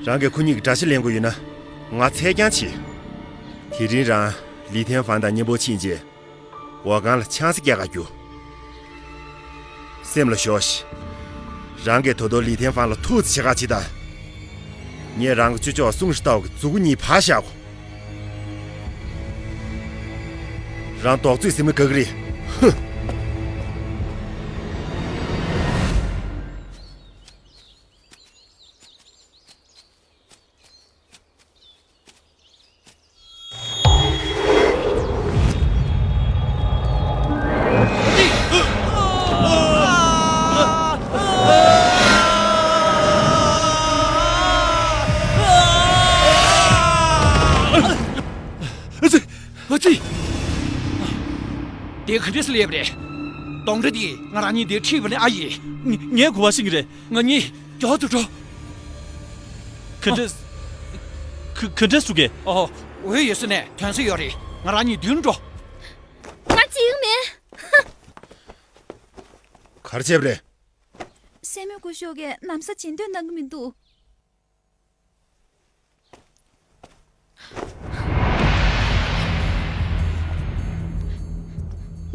རང་གིས་ཁོ་གཉིས་ཀྱི་དགྲ་ཤ་ལེན་དགོས་ཡོད་ན། ང་འཚོལ་རྐྱང་བྱེད། དེ་རིང་རང་ལི་ཐེན་ཧྥང་དང་མཉམ་པོ་ཕྱིན་རྗེས། འོ་སྒང་ལ་ཆང་ས་རྒྱག་ག་རྒྱུགས། སེམས་ལ་ཞོག་ཤིག་རང་གིས་ད་དུང་ལི་ཐེན་ཧྥང་ལ་ཐུག་ཙམ་བྱེད་ག་བྱེད་དང་། ངས་རང་གི་ཅོ་ཅོག་སུང་ཧྲི་ཏའོ་གི་མཛུ་གུ་གཉིས་བར་བཞག་གོ། རང་རྡོག་བརྫིས་ཟིན་ན་དགའ་གི་རེད། ཧུ། ཨ་ཙི། ཨ་ཙི། དེ་ག་འདྲས་སླེབས་རེད། གདོང་འདྲེ་དེ་ང་རང་གཉིས་འདིར་ཁྲིད་པ་ནས་ཨ་ཡེ། ངས་གོ་བ་ཤེས་ཀྱི་རེད། ང་གཉིས་མགྱོགས་དུ་འགྲོ། ག་འདྲས། ག་ག་འདྲས་སུ་གས། ཨོ། འོས་ཡོད་ས་ནས་དོན་ས་ཡོད་རེད། ང་རང་གཉིས་མདུན་འགྲོ། ང་ཅི་ཡང་མེད། ག་རེ་བྱས་པ་རེད། སྲས་མོ་སྐུ་ཞབས་ཀྱིས་ན་བཟའ་བྱིན་འདོད་གནང་གི་མི་འདུག་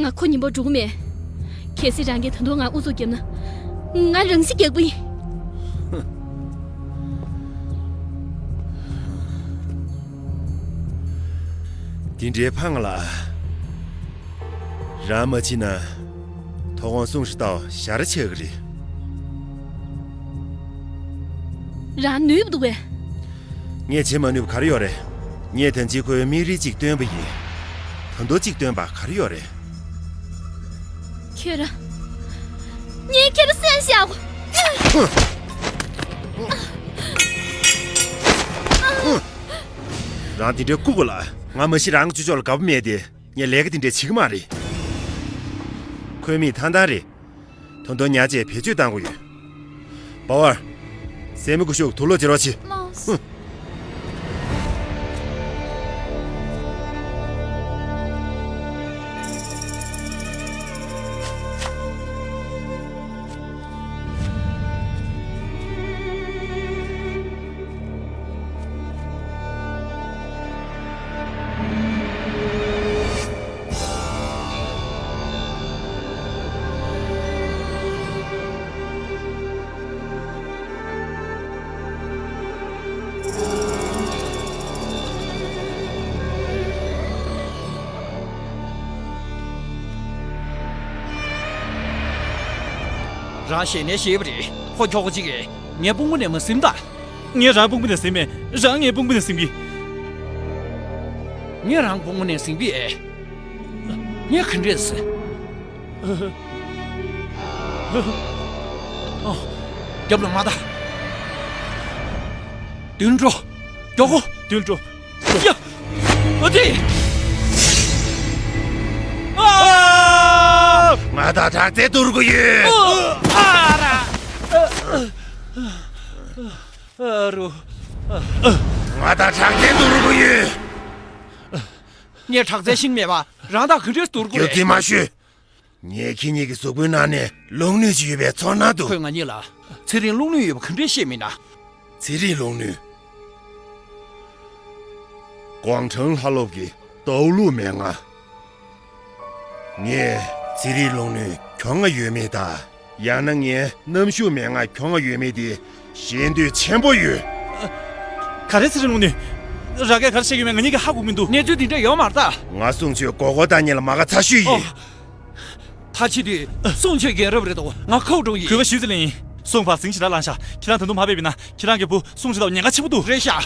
ང་ཁོ་ཉིན་པར་འགྲོ་གི་མེད། གལ་སྲིད་རང་གིས་ད་དུང་ང་ཨུ་ཚུགས་བརྒྱབ་ན། ང་རང་ཤི་རྒྱག་པ་ཡིན། འདི་འདྲའི་ཕངས་ལ། རང་མ་བྱིན་ན། དོ་དགོང་སུང་ཧྲི་ཏའོ་ཞར་ཆག་གི་རེད། རང་ནུས་པ་འདུག་གས། ངས་བྱེད་མ་ནུས་པ་ག་རེ་ཡོད་རེད། ངས་ད་ཅི་ཁོའི་མིག་རིལ་གཅིག་བཏོན་པ་ཡིན། ད་དུང་གཅིག་བཏོན་པ་ག་རེ་ཡོད་རེད། ཁྱོད་རང་། ངས་ཁྱོད་རང་བསད་བཞག་གོ། རང་དེ་འདྲའི་ལྐུགས་པ་ལ། ང་མ་གཞི་རང་གི་ཅོ་ཅོ་ལ་དགའ་པོ་མེད་དེ། ངས་ལས་ཀ་དེ་འདྲ་བྱེད་ཀྱི་མ་རེད། ཁོའི་མིག་ཐང་ཐང་རེད། ད་དུང་ཉ་ཅེས་བེད་སྤྱོད་བཏང་གི་ཡོད། བ་བར། སྲས་མོ་སྐུ་ཞབས་དུག་ལོག་བྱེད་རོགས་བྱེད། ལགས་སོ། ཧུམ། རང་ཞེད་ནས་ཤི་བ་རེད། ཕོ་ཁྱོ་ག་ཅིག་གིས་ངའི་དཔུང་པ་ནས་མར་ཟིན་ད། ངས་རང་དཔུང་པ་ནས་ཟིན་མེད། རང་ངའི་དཔུང་པ་ནས་ཟིན་གི། ངས་རང་དཔུང་པ་ནས་ཟིན་པས། ངས་ག་འདྲས་ཟིན། ཨོ། རྒྱབ་ལ་མ་ལྟ། མདུན་འགྲོ། མགྱོགས་པོ། མདུན་འགྲོ། ཡ། ཨ་ཙི། ཨ། ང་དང་དྲག་རྩལ་བསྡུར་དགོས་ཡོད། ཨ་ར། ཨ་རུ། ང་དང་དྲག་རྩལ་བསྡུར་དགོས་ཡོད། ངས་དྲག་རྩལ་ཤེས་མེད་པ། རང་དང་ག་འདྲས་བསྡུར་དགོས་རྒྱུ་རེད། མཚན་མ་ཤོད། ངས་ཁྱེད་གཉིས་ཀྱི་གཟུགས་པོའི་ནང་ནས་རླུང་ནུས་ཅིག་ཡོད་པའི་ཚོར་སྣང་འདུག་ཁོས་ང་གཉིས་ལ་ཚེ་རིང་རླུང་ནུས་ཡོད་པ་ག་འདྲས་བཤད་མིན་ན། ཚེ་རིང་རླུང་ནུས། ཀོང་ཁྲང་ལྷ་སློབ་ཀྱི་ཏའུ་ལུའུ་མན་ངག་ངས་ཚེ་རིང་རླུང་ནུས་གྱོང་ང་ཡོད་མེད་དང་། ཡང་ན་ངས་གནམ་ཤུགས་མན་ངག་གྱོང་ང་ཡོད་མེད་དེ་ཤེས་འདོད་ཆེན་པོ་ཡོད། ག་རེ་ཚེ་རིང་རླུང་ནུས། རང་གིས་ག་རེ་བཤད་ཀྱི་ཡོད་མེད་ང་གཉིས་ཀྱིས་ཧ་གོ་གི་མི་འདུག་གནས་ཚུལ་འདི་འདྲ་ཡོད་མ་རེད་ད། ང་སུང་ཆོས་མགོ་སྐོར་བཏང་མཁན་ལ་མ་དགའ་ཚ་ཤོས་ཡིན། ཨོ། ད་ཕྱི་དུས་སུང་ཆོས་རྒན་རབས་རེད་དོ། ང་ཁའོ་ཀྲུང་ཡིན། གུས་པ་ཞུས་ཙི་ལིན་ཡིན། སུང་ཕར་ཟིང་ཞེ་དྲག་ལངས་ཤག་ཁྱེད་རང་ད་དུང་མ་ཕེབས་པ་ཡིན་ན་ཁྱེད་རང་གི་བུ་སུང་ཞེ་དྲག་ཉེན་ཁ་ཆེན་པོ་འདུག་རེད་ཤག་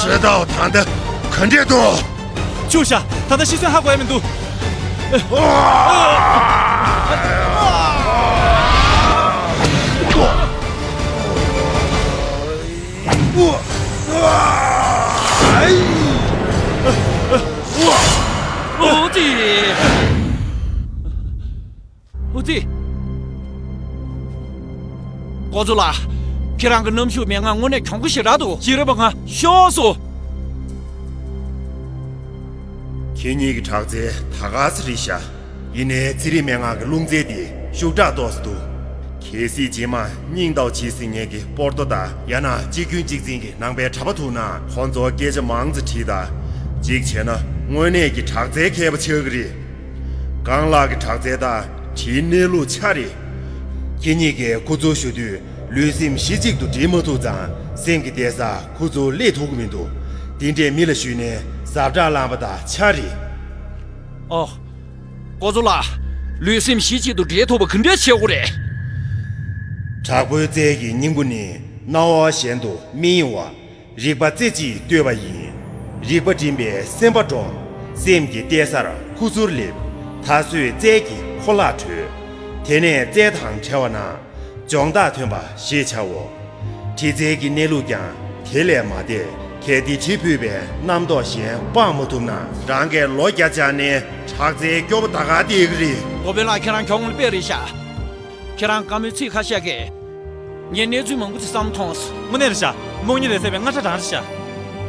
ཤི་དྭོ་ད་ལྟ་ག་འདྲས་འདུག་ཆུ་ཤ་ད་ལྟ་ཤི་གསོན་ཧ་གོ་ཡ་མི་འདུག་ཨོ་ཙི། ཨོ་ཙི། ཀོ་ཙུ་ལགས། ཁྱེད་རང་གི་གནམ་གཤིས་མན་ངག་དངོས་གནས་གྱོང་པོ་ཞེ་དྲག་འདུག་རྗེས་རབས་པ་ང་ཤོག་སོ། ཁྱེད་གཉིས་ཀྱི་དྲག་རྩལ་ད་ག་ས་རེད་ཤག་ཡིན་ནའི་ཚེ་རིང་མན་ངག་གི་རླུང་རྩལ་འདི་ཤུགས་དྲག་ཏོག་ཙམ་འདུག་གལ་སྲིད་རྗེས་མ་སྙིང་ལྟ་བ་བྱེད་སྲིད་མཁན་གྱི་པོར་ཏོ་དང་ཡང་ན་གཅིག་རྒྱུན་གཅིག་འཛིན་གྱི་ནང་པའི་གྲྭ་པ་ཐུག་ན་ཁོང་ཚོར་སྐད་ཆ་མང་ཙམ་དྲིས་དང་། གཅིག་བྱས་ན་དངོས་གནས་ཀྱི་དྲག་རྩལ་མཁས་པ་ཆགས་ཀྱི་རེད། རྐང་ལག་གི་དྲག་རྩལ་དང་གྲིའི་གནས་ལུགས་ཆ་རེད། ཁྱེད་གཉིས་ཀས་ཁོ་ཚོར་ཞུ་དུས་ལུས་སེམས་གཞི་གཅིག་ཏུ་སྒྲིལ་མ་ཐུབ་ཙང་སེམས་ཀྱི་གཏད་ས་ཁོ་ཚོར་སླེབས་ཐུབ་ཀྱི་མི་འདུག་དེ་འདྲས་མི་ལ་ཞུས་ནས་ཟབ་དྲགས་བླངས་པ་དང་ཆ་རེད། ཨོ། ཀོ་ཙུ་ལགས། ལུས་སེམས་གཞི་གཅིག་ཏུ་སྒྲིལ་ཐུབ་པ་ག་འདྲས་བྱེད་དགོས་རེད། དྲག་པོའི་རྩལ་གྱི་སྙིང་པོ་ནི་སྣང་བ་གཞན་དུ་མི་གཡེང་བ། རིག་པ་རྩེ་གཅིག་གཏོད་པ་ཡིན། རིག་པ་སྒྲིམ་པས་སེམས་པ་སྒྲོམ། སེམས་ཀྱི་གཏད་སར་ཁུ་ཚུར་སླེབས། ད་གཟོད་རྩལ་གྱི་འཁོར་ལག་གྲོལ། དེ་ནས་རྩལ་དང་བྲལ་བ་ན། སྦྱོང་བརྡར་ཐོན་པ་ཞེས་བྱའོ། དྲི་རྩལ་གྱི་གནས་ལུགས་ཀྱང་དེ་ལས་མ་འདས། གལ་ཏེ་དྲི་ཕུད་པའི་རྣམ་རྟོག་གཞན་སྤང་མ་ཐུབ་ན། རང་གིས་ལོ་བརྒྱ་སྦྱངས་ནས་དྲག་རྩལ་སྐྱོ་པོ་ད་ག་དེ་གི་རེད། འགོ་དཔོན་ལགས། ཁྱེད་རང་གྱོང་ལ་དཔེ་རེད་ཤག་ཁྱེད་རང་བཀའ་མོལ་ཚིག་ཁ་ཤས་ཀྱིས་ངས་གནས་ཚུལ་མང་པོ་ཅིག་བསམ་མཐོང་སོང་། དངོས་གནས་རེད་ཤག་རྨོངས་གཉིད་ལས་སད་པའི་རྔ་སྒྲ་གྲགས་རེད་ཤག་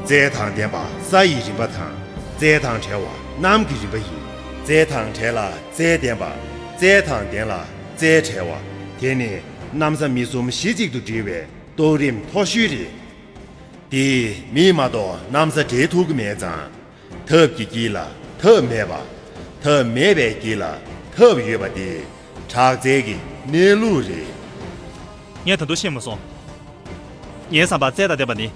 རྩལ་དང་ལྡན་པ་ས་ཡི་རིམ་པ་དང་། རྩལ་དང་བྲལ་བ་གནམ་གྱི་རིམ་པ་ཡིན། རྩལ་དང་བྲལ་ལ་རྩལ་ལྡན་པ། རྩལ་དང་ལྡན་ལ་རྩལ་བྲལ་བ། དེ་ནི་གནམ་ས་མི་གསུམ་གཞི་གཅིག་ཏུ་སྒྲིལ་བའི་རྟོགས་རིམ་མཐོ་ཤོས་རེད། འདིས་མི་མ་གཏོགས་གནམ་ས་འབྲེལ་ཐུབ་ཀྱི་མེད་ཙང་། ཐབས་ཀྱི་དཀྱིལ་ལ་ཐབས་མེད་པ། ཐབས་མེད་པའི་དཀྱིལ་ལ་ཐབས་ཡོད་པ་འདི་དྲག་རྩལ་གྱི་གནས་ལུགས་རེད། ངས་ད་དུང་ཤེས་མ་སོང་། ངའི་བསམ་པར་རྩལ་དང་ལྡན་པ་ནི།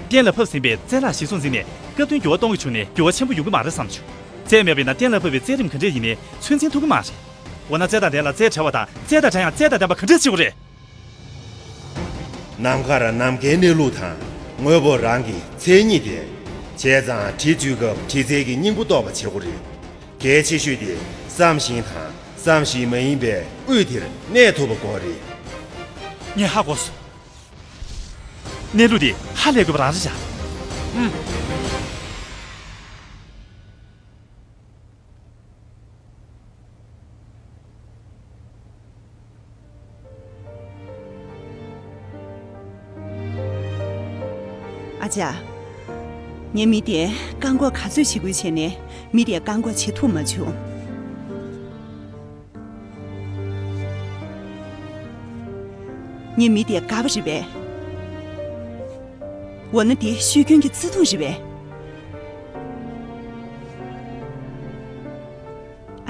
གཏན་ལ་ཕབ་ཟིན་པའི་རྩལ་ལ་གཞི་བཟུང་འཛིན་ནས་སྐབས་དོན་འགྱུར་བ་གཏོང་གི་བྱུང་ནས་འགྱུར་བ་ཆེན་པོ་ཡོང་གི་མ་རེད་བསམ་བྱུང་། རྩལ་མེད་པས་ན་གཏན་ལ་ཕབ་པའི་རྩལ་རིམ་ག་འདྲས་ཡིན་ནའི་ཚོད་འཛིན་ཐུབ་ཀྱི་མ་རེད། འོ་ན་རྩལ་དང་ལྡན་ལ་རྩལ་བྲལ་བ་དང་རྩལ་དང་བྲལ་ཡང་རྩལ་དང་ལྡན་པ་ག་འདྲས་བྱེད་དགོས་རེད། ནམ་མཁར་ནམ་མཁའི་གནས་ལུགས་དང་། དངོས་པོ་རང་གི་མཚན་ཉིད་དེ། བྱས་ཙང་དྲི་འཇུག་སྐབས་དྲི་རྩལ་གྱི་སྙིང་པོ་རྟོགས་པ་བྱེད་དགོས་རེད། གལ་ཆེ་ཤོས་དེ་བསམ་བཞིན་དང་བསམ་བཞིན་མ་ཡིན་པའི་དབུས་དེར་གནས་ཐུབ་པ་དགོས་རེད། ངས་ཧ་གོ་སོང་། གནས་ལུགས་དེ་ཧ་ལས་དགོས་པ་རང་རེད་བཞག་ཨུམ། ཨ་ཅག་ངས་མི་དེ་བཀག་འགོག་ག་ཚོད་བྱེད་དགོས་བྱས་ནས་མི་དེ་བཀག་འགོག་བྱེད་ཐུབ་མ་བྱུང་། ངས་མི་དེ་དགའ་པ་རེད་པས། འོ་ན་དེ་ཤོད་རྒྱུན་གྱི་བརྩེ་དུང་རེད་པས།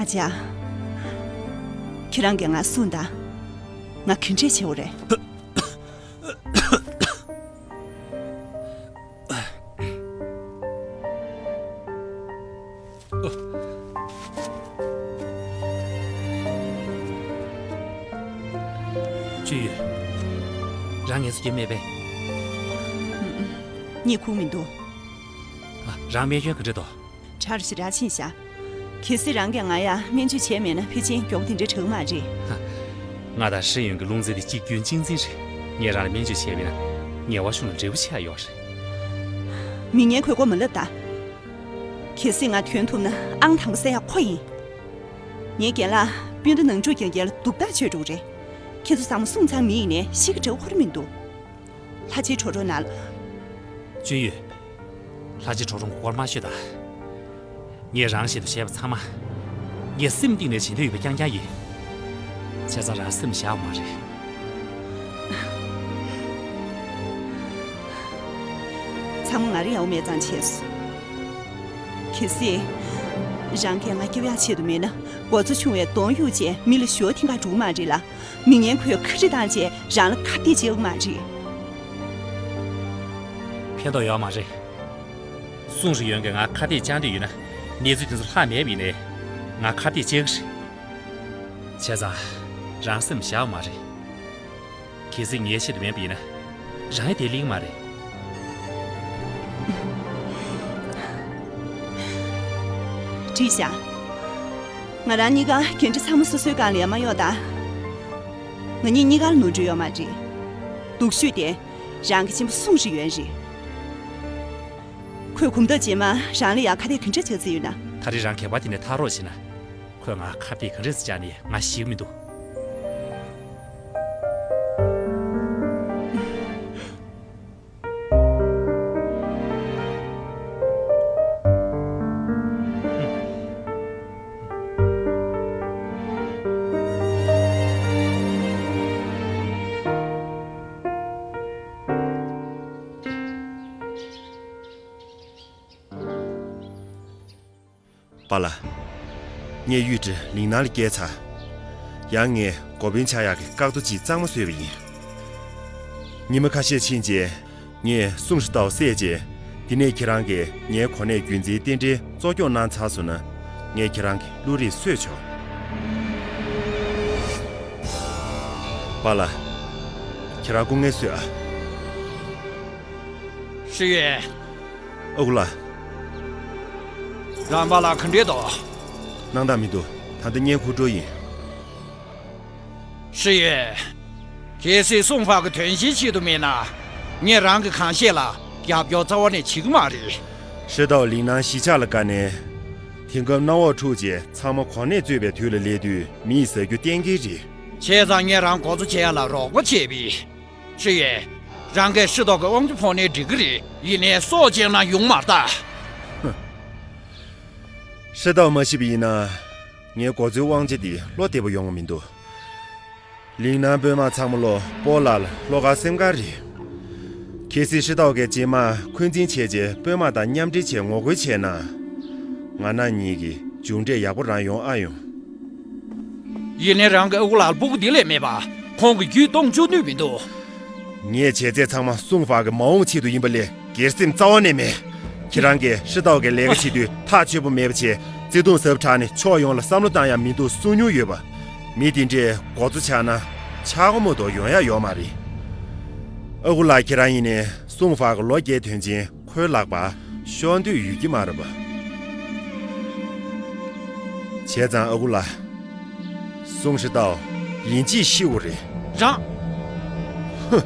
ཨ་ཅག་ཁྱེད་རང་གིས་ང་གསུངས་དང་། ང་ག་འདྲས་བྱེད་དགོས་རེད། ཅུས་ཡུས། རང་ངལ་གསོ་རྒྱབ་མེད་པས། ངས་ཁུག་མི་འདུག་ཨ། རང་རྨས་སྐྱོན་ག་འདྲ་འདུག་ཁྲ་རུ་ཞིག་ར་ཕྱིན་ཤག་གལ་སྲིད་རང་གིས་ང་ཡ་སྨན་བཅོས་བྱས་མེད་ན་ཕལ་ཆེར་མགྱོགས་པོ་དེ་འདྲ་དྲག་མ་རེད། ང་དང་ཧྲི་ཡོན་གྱི་ལུང་ཚན་དེ་གཅིག་རྒྱུན་གཅིག་འཛིན་རེད། ངས་རང་ལ་སྨན་བཅོས་བྱས་པ་ཡིན་ན་ངལ་བ་གཞུང་ལ་འབྲས་བུ་ཆེ་བ་ཡོད་རེད། མི་ངན་ཁོས་མགོ་མ་ལབ་ད། གལ་སྲིད་ང་ཐོན་ཐུབ་ན་ཨང་དང་པོ་གསན་ཡག་ཁོ་ཡིན། ངའི་རྒན་ལགས་སྤུན་ཟླ་ནང་འཁྲུག་རྐྱེན་རྐྱེན་ལ་སྡུག་ཐག་ཆོད་འགྲོ་གི་རེད། ཁྱེད་ཚོ་ཚང་མ་སུང་ཚང་མི་ཡིན་ནའི་ཤི་གི་འདྲ་བོ་ཁོ་རང་མི་འདུག་ལྷ་རྗེ་གྲོགས་རོང་ན། ཅུས་ཡུས། ལྷ་རྗེ་གྲོགས་རོང་གི་སྐོར་མ་ཤོད་ད། ངས་རང་ཆེད་དུ་བྱས་པ་ཚང་མ། ངས་སེམས་གཏིང་ནས་བྱེད་འདོད་ཡོད་པ་རྐྱང་རྐྱང་ཡིན། བྱས་ཙང་རང་སེམས་བཞག་པ་མ་རེད། ཚང་མ་ང་རང་ཡག་པོ་མེད་ཙང་བྱས་སོང་། གལ་སྲིད། རང་གིས་ང་སྐྱོབ་ཡག་ཆེད་དུ་མེད་ན་འགོ་གཙོ་ཆུང་བས་གདོང་གཡུག་བྱས་མི་ལ་ཞུ་བ་འཐེན་ག་འགྲོ་གི་མ་རེད་ལ། མི་ངན་ཁོས་ཁ་རི་བཏང་བྱས་རང་ལ་ཁ་གཏད་བྱེད་ཀྱི་མ་རེད། ཕན་ཐོགས་ཡོད་མ་རེད། སུང་ཧྲི་ཡོན་གྱིས་ང་ཁ་གཏད་བཅག་འདོད་ཡོད་ན་གནས་ཚུལ་དེ་ཚོ་ལྷག་མེད་པ་ཡིན་ནའི་ང་ཁ་གཏད་བཅག་གི་རེད། བྱས་ཙང་རང་སེམས་བཞག་པ་མ་རེད། གལ་སྲིད་ངའི་ཆེད་དུ་མེད་པ་ཡིན་ན་རང་ཡང་དེ་ལེགས་མ་རེད། འགྲིག་ཤག་ང་རང་གཉིས་ཀ་འགན་འཁྲི་ཚང་མ་སོ་སོའི་སྒང་ལ་ཡར་མར་གཡོགས་དང་། ང་གཉིས་གཉིས་ཀ་ལ་ནོར་འཁྲུལ་ཡོད་མ་རེད། སྡུག་ཤོས་དེ་རང་གི་གཅེན་པོ་སུང་ཧྲི་ཡོན་རེད། ཁོས་གོམ་སྟབས་རྗེས་མ་རང་ལ་ཡང་ཁ་གཏད་ག་འདྲ་བྱེད་རྩིས་ཡོད་ན། ད་རེས་རང་གད་པ་དེ་ནས་ཐར་རོགས་བྱས་ན། ཁོས་ང་ཁ་གཏད་ག་འདྲ་བྱས་ནས་ང་ཤེས་ཀྱི་མི་འདུག་པཱ་ལགས། ངས་གཡུས་ཁྲི་ལིང་ནང་ལ་བསྐྱལ་ཚར། ཡང་ངས་འགོ་དཔོན་ཆགས་ཡག་གི་བཀག་རྡོ་གཅིག་གཙང་མ་བཟོས་པ་ཡིན། ཉི་མ་ཁ་ཤས་ཕྱིན་རྗེས། ངས་སུང་ཧྲི་ཏའོ་བསད་རྗེས། དེ་ནས་ཁྱེད་རང་གིས་ངའི་གོ་གནས་རྒྱུན་འཛིན་རྟེན་འབྲེལ་གཙོ་སྐྱོང་གནང་ཚར་སོང་ན། ངས་ཁྱེད་རང་གི་བློ་རིག་གསོས་ཆོག་པཱ་ལགས། ཁྱེད་རང་སྐུ་ངལ་གསོས་ཨ། ཧྲི་ཡོན། ཨ་ཁུ་ལགས། རང་པཱ་ལགས་ག་འདྲས་འདུག་སྣང་དག་མི་འདུག་ད་ལྟ་བརྙན་འཁུར་འགྲོ་ཡིན། ཧྲི་ཡོན། གལ་སྲིད་སུང་ཧྥ་གི་དོན་ཆེན་ཆེད་དུ་མིན་ན། ངས་རང་གི་གང་བཤད་ལ་རྒྱབ་སྐྱོར་རྩ་བ་ནས་བྱེད་ཀྱི་མ་རེད། ཧྲི་ཏའོ་ལིང་ནན་གཞིས་ཆགས་ལ་དགའ་ནས། དེང་སྐབས་གནམ་འོག་འཁྲུག་རྗེས་ཚང་མ་གོ་གནས་རྩོད་པའི་དུས་ལ་སླེབས་དུས་མི་ཡིས་ཟ་རྒྱུ་གཏན་འཁེལ་རེད། བྱས་ཙང་ངས་རང་འགོ་གཙོ་བྱེད་ཡ་ལ་རོགས་པ་བྱས་པས། ཧྲི་ཡོན། རང་གིས་ཧྲི་ཏའོ་གི་དབང་ཆ་ཕོག་ནའི་འགྲིག་གི་རེད། ཡིན་ནའི་སྲོག་བཅད་ན་ཡོང་མ་རེད་ད། ཧྲི་ཏའོ་མ་ཤི་བ་ཡིན་ན། ངའི་འགོ་གཙོའི་དབང་ཆ་འདི་བློ་བདེ་པོ་ཡོང་བ་མི་འདུག་ལིང་ནན་དཔོན་དམག་ཚང་མ་ལོ་སྤོ་ལགས་ལ་བློ་དཀར་སེམས་དཀར་རེད། གལ་སྲིད་ཧྲི་ཏའོ་གིས་རྗེས་མ་འཁོན་འཛིན་བྱས་རྗེས་དཔོན་དམག་དང་མཉམ་འབྲེལ་བྱས་ངོ་རྒོལ་བྱས་ན། ང་རང་ཉིད་ཀྱི་མཇུག་འབྲས་ཡག་པོ་རང་ཡོང་ཨ་ཡོང་། ཡིན་ནའི་རང་གི་ཨ་ཁུ་ལགས་ལ་སྤུ་གུ་འདི་ལས་མེད་པ། ཁོང་གི་རྒྱུད་གཏོང་བཅུག་ནུས་མི་འདུག་ངས་བྱས་ཚད་ཚང་མ་སུང་ཧྥ་གི་མ་འོངས་ཆེད་དུ་ཡིན་པ་ལས་སྒེར་སེམས་རྩ་བ་ནས་མེད། ཁྱེད་རང་གིས་ཧྲི་ཏའོ་གི་ལས་ཀ་བྱེད་དུས་ཐག་ཆོད་པོ་མེད་པ་བྱས། བརྩེ་དུང་ཟབ་དྲགས་ནས་ཕྱོགས་ཡོངས་ལ་བསམ་བློ་བཏང་ཡ་མི་འདུག་གསུང་མྱོང་ཡོད་པ། མི་དེ་འདྲས་འགོ་གཙོ་ཆགས་ན་ཆག་སྒོ་མ་གཏོགས་ཡོང་ཡ་ཡོད་མ་རེད། ཨ་ཁུ་ལགས་ཁྱེད་རང་ཡིན་ནའི་སུང་ཧྥ་གི་ལོ་བརྒྱའི་དོན་ཆེན་ཁོའི་ལག་པར་ཤོར་འདོད་ཡོད་ཀྱི་མ་རེད་པ། བྱས་ཙང་ཨ་ཁུ་ལགས། སུང་ཧྲི་ཏའོ་ཡིན་གཅིག་ཤི་དགོས་རེད། རང་། ཧུ།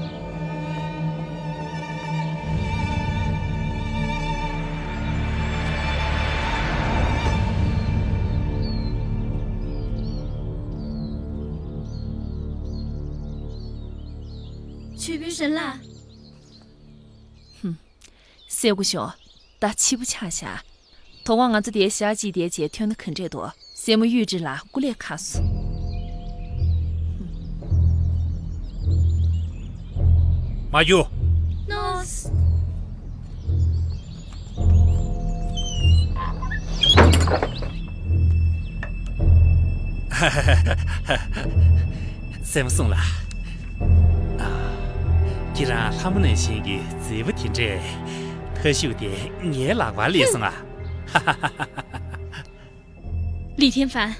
ཆོས་དཔོན་ཧྲན་ལགས། ཧུམ། སེ་གོ་ཤོ། ད་འཕྱི་པོ་ཆགས་ཤག་དོ་དགོང་ང་ཚོ་དེར་ཞག་གཅིག་བསྡད་བྱས་ཐོན་ན་ག་འདྲས་འདུག་སྲས་མོ་གཡུས་ཁྲི་ལགས་སྐུ་ལས་ཁག་སོང་། མ་རྒྱུགས། ནོས། སྲས་མོ་སུང་ལགས། ཨ། ཁྱེད་རང་ལྷ་མོ་ནང་བཞིན་གྱི་མཛེས་པོ་དེ་འདྲས། ཁ་ཤུགས་དེ་ངའི་ལག་པར་སླེབས་སོང་ང་། ལི་ཐེན་ཧྥན།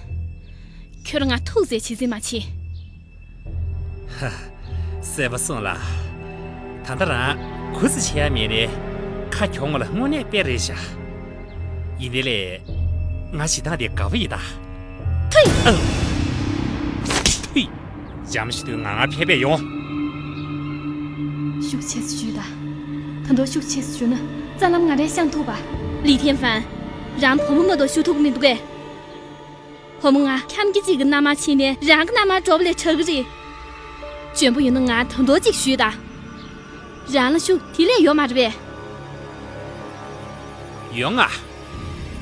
ཁྱོད་ང་ཐུགས་རྗེ་ཆེ་ཟེར་མ་བྱེད། ཧ། སྲས་པོ་སུང་ལགས། ད་ལྟ་རང་གུ་སུ་བྱེད་ཡ་མེད་ནས་ཁ་གྱོང་བ་ལ་དངོས་གནས་དཔེ་རེད་ཤག་ཡིན་དེ་ལས། ང་ཞེ་སྡང་དེ་དགའ་པོ་ཡིན་ད། ཐུས། ཨ། ཐུས། འཇམ་ཞིག་ཏུ་ང་ང་ཕེབས་པས་ཡོང་། ཤུགས་ཆེ་སུ་ཞུས་ད། ད་དུང་ཤུགས་ཆེ་སུ་ཞུ་ན་རྩ་ལམ་ང་རས་བཤང་ཐུབ་པ། ལི་ཐེན་ཧྥན། རང་བུ་མོ་མ་གཏོགས་ཞུ་ཐུབ་མི་འདུག་གས། བུ་མོ་ང་ཁྱམས་ཀྱི་གཅིག་གི་མནའ་མ་ཕྱིན་ནས་རང་གི་མནའ་མར་འགྲོ་བ་ལས་དྲག་གི་རེད། འཇོན་པོ་ཡོད་ན་ང་ད་དུང་གཅིག་ཞུས་ད། རང་ལ་ཤུགས་དེ་ལས་ཡོད་མ་རེད་པས། ཡོང་ང་།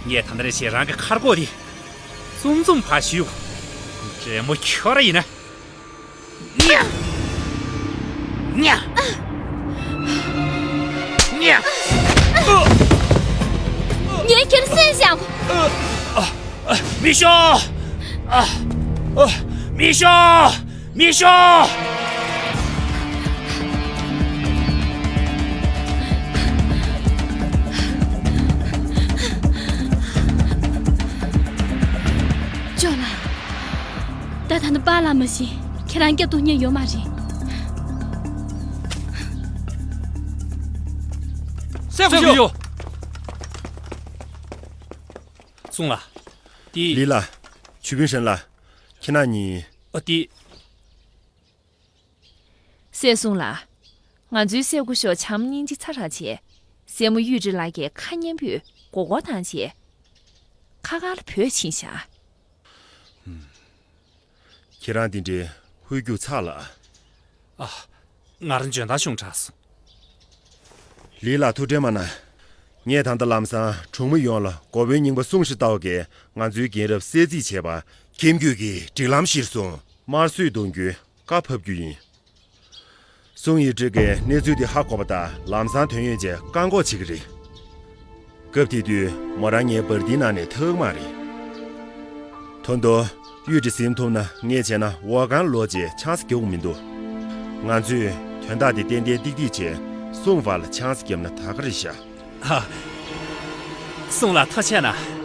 ངས་ད་ལྟ་རེ་བྱས་རང་གི་ཁ་རྒོག་དེ། ཙུམ་ཙུམ་ཕར་གཞུས། འདྲེ་མོ་ཁྱོད་ར་ཡིན་ན། ཉ། ཉ། ཉ། ངས་ཁྱེད་བསད་བཞག་མི་ཤོག་ཨ། ཨ། མི་ཤོག་མི་ཤོག་ཅོ་ལགས། ད་ད་ནི་པཱ་ལགས་མ་གཞི་ཁྱེད་རང་སྐྱབས་ཐུབ་མཁན་ཡོད་མ་རེད། སེམས་ཤོག་སུང་ལགས། ཏི། ལི་ལགས། ཆོས་དཔོན་ཧྲན་ལགས། ཁྱེད་རྣམ་གཉིས། ཨ་ཏི། སྲས་སུང་ལགས། ང་ཚོའི་སྲས་སྐུ་ཞབས་བྱམས་སྙིང་རྗེ་ཚ་དྲགས་བྱས། སྲས་མོ་གཡུ་ཁྲི་ལགས་ཀྱིས་ཁ་སྙན་པོས་མགོ་སྐོར་བཏང་བྱས། ཁ་ཁ་ལ་བུད་ཕྱིན་བཞག་ཁྱེད་རང་འདི་འདྲའི་ཧོལ་རྒྱུགས་ཚར་ལ། ཨ། ང་རང་འཇོན་ཐང་ཆུང་དྲགས་སོང་། ལི་ལགས་ཐུགས་ཁྲལ་མ་གནང་། ངས་ད་ལྟ་ལམ་སང་གྲོང་མི་ཡོངས་ལ་འགོ་དཔོན་རྙིང་པ་སུང་ཧྲི་ཏའོ་གིས་ང་ཚོའི་རྒན་རབས་གསོད་རྩིས་བྱས་པ་ཁྱིམ་རྒྱུད་ཀྱི་སྒྲིག་ལམ་གཞིར་བཟུང་དམར་གསོད་གཏོང་རྒྱུའི་བཀའ་ཕབ་རྒྱུ་ཡིན། སུང་ཡུས་ཀྲི་གིས་གནས་ཚུལ་འདི་ཧ་གོ་བ་དང་ལམ་སང་དོན་ཡོད་ཅེས་བཀག་འགོག་བྱེད་ཀྱི་རེད། སྐབས་དེ་དུས་མོ་རང་ངའི་འབར་མདེལ་ནང་ནས་ཐར་གི་མ་རེད། ད་དུང་གཡུས་དེ་ཟིན་ཐུབ་ན་ངས་བྱས་ན་འོ་གང་ལོ་ཅེས་ཆང་ས་རྒྱག་གི་མི་འདུག་ང་ཚོས་དོན་དག་དེ་ཏན་ཏན་ཏིག་ཏིག་བྱས་སུང་ཧྥ་ལ་ཆང་ས་བརྒྱབ་ན་ད་ག་རེད་ཤག་ཧ། སུང་ལགས་ཐུགས་རྗེ་གནང་།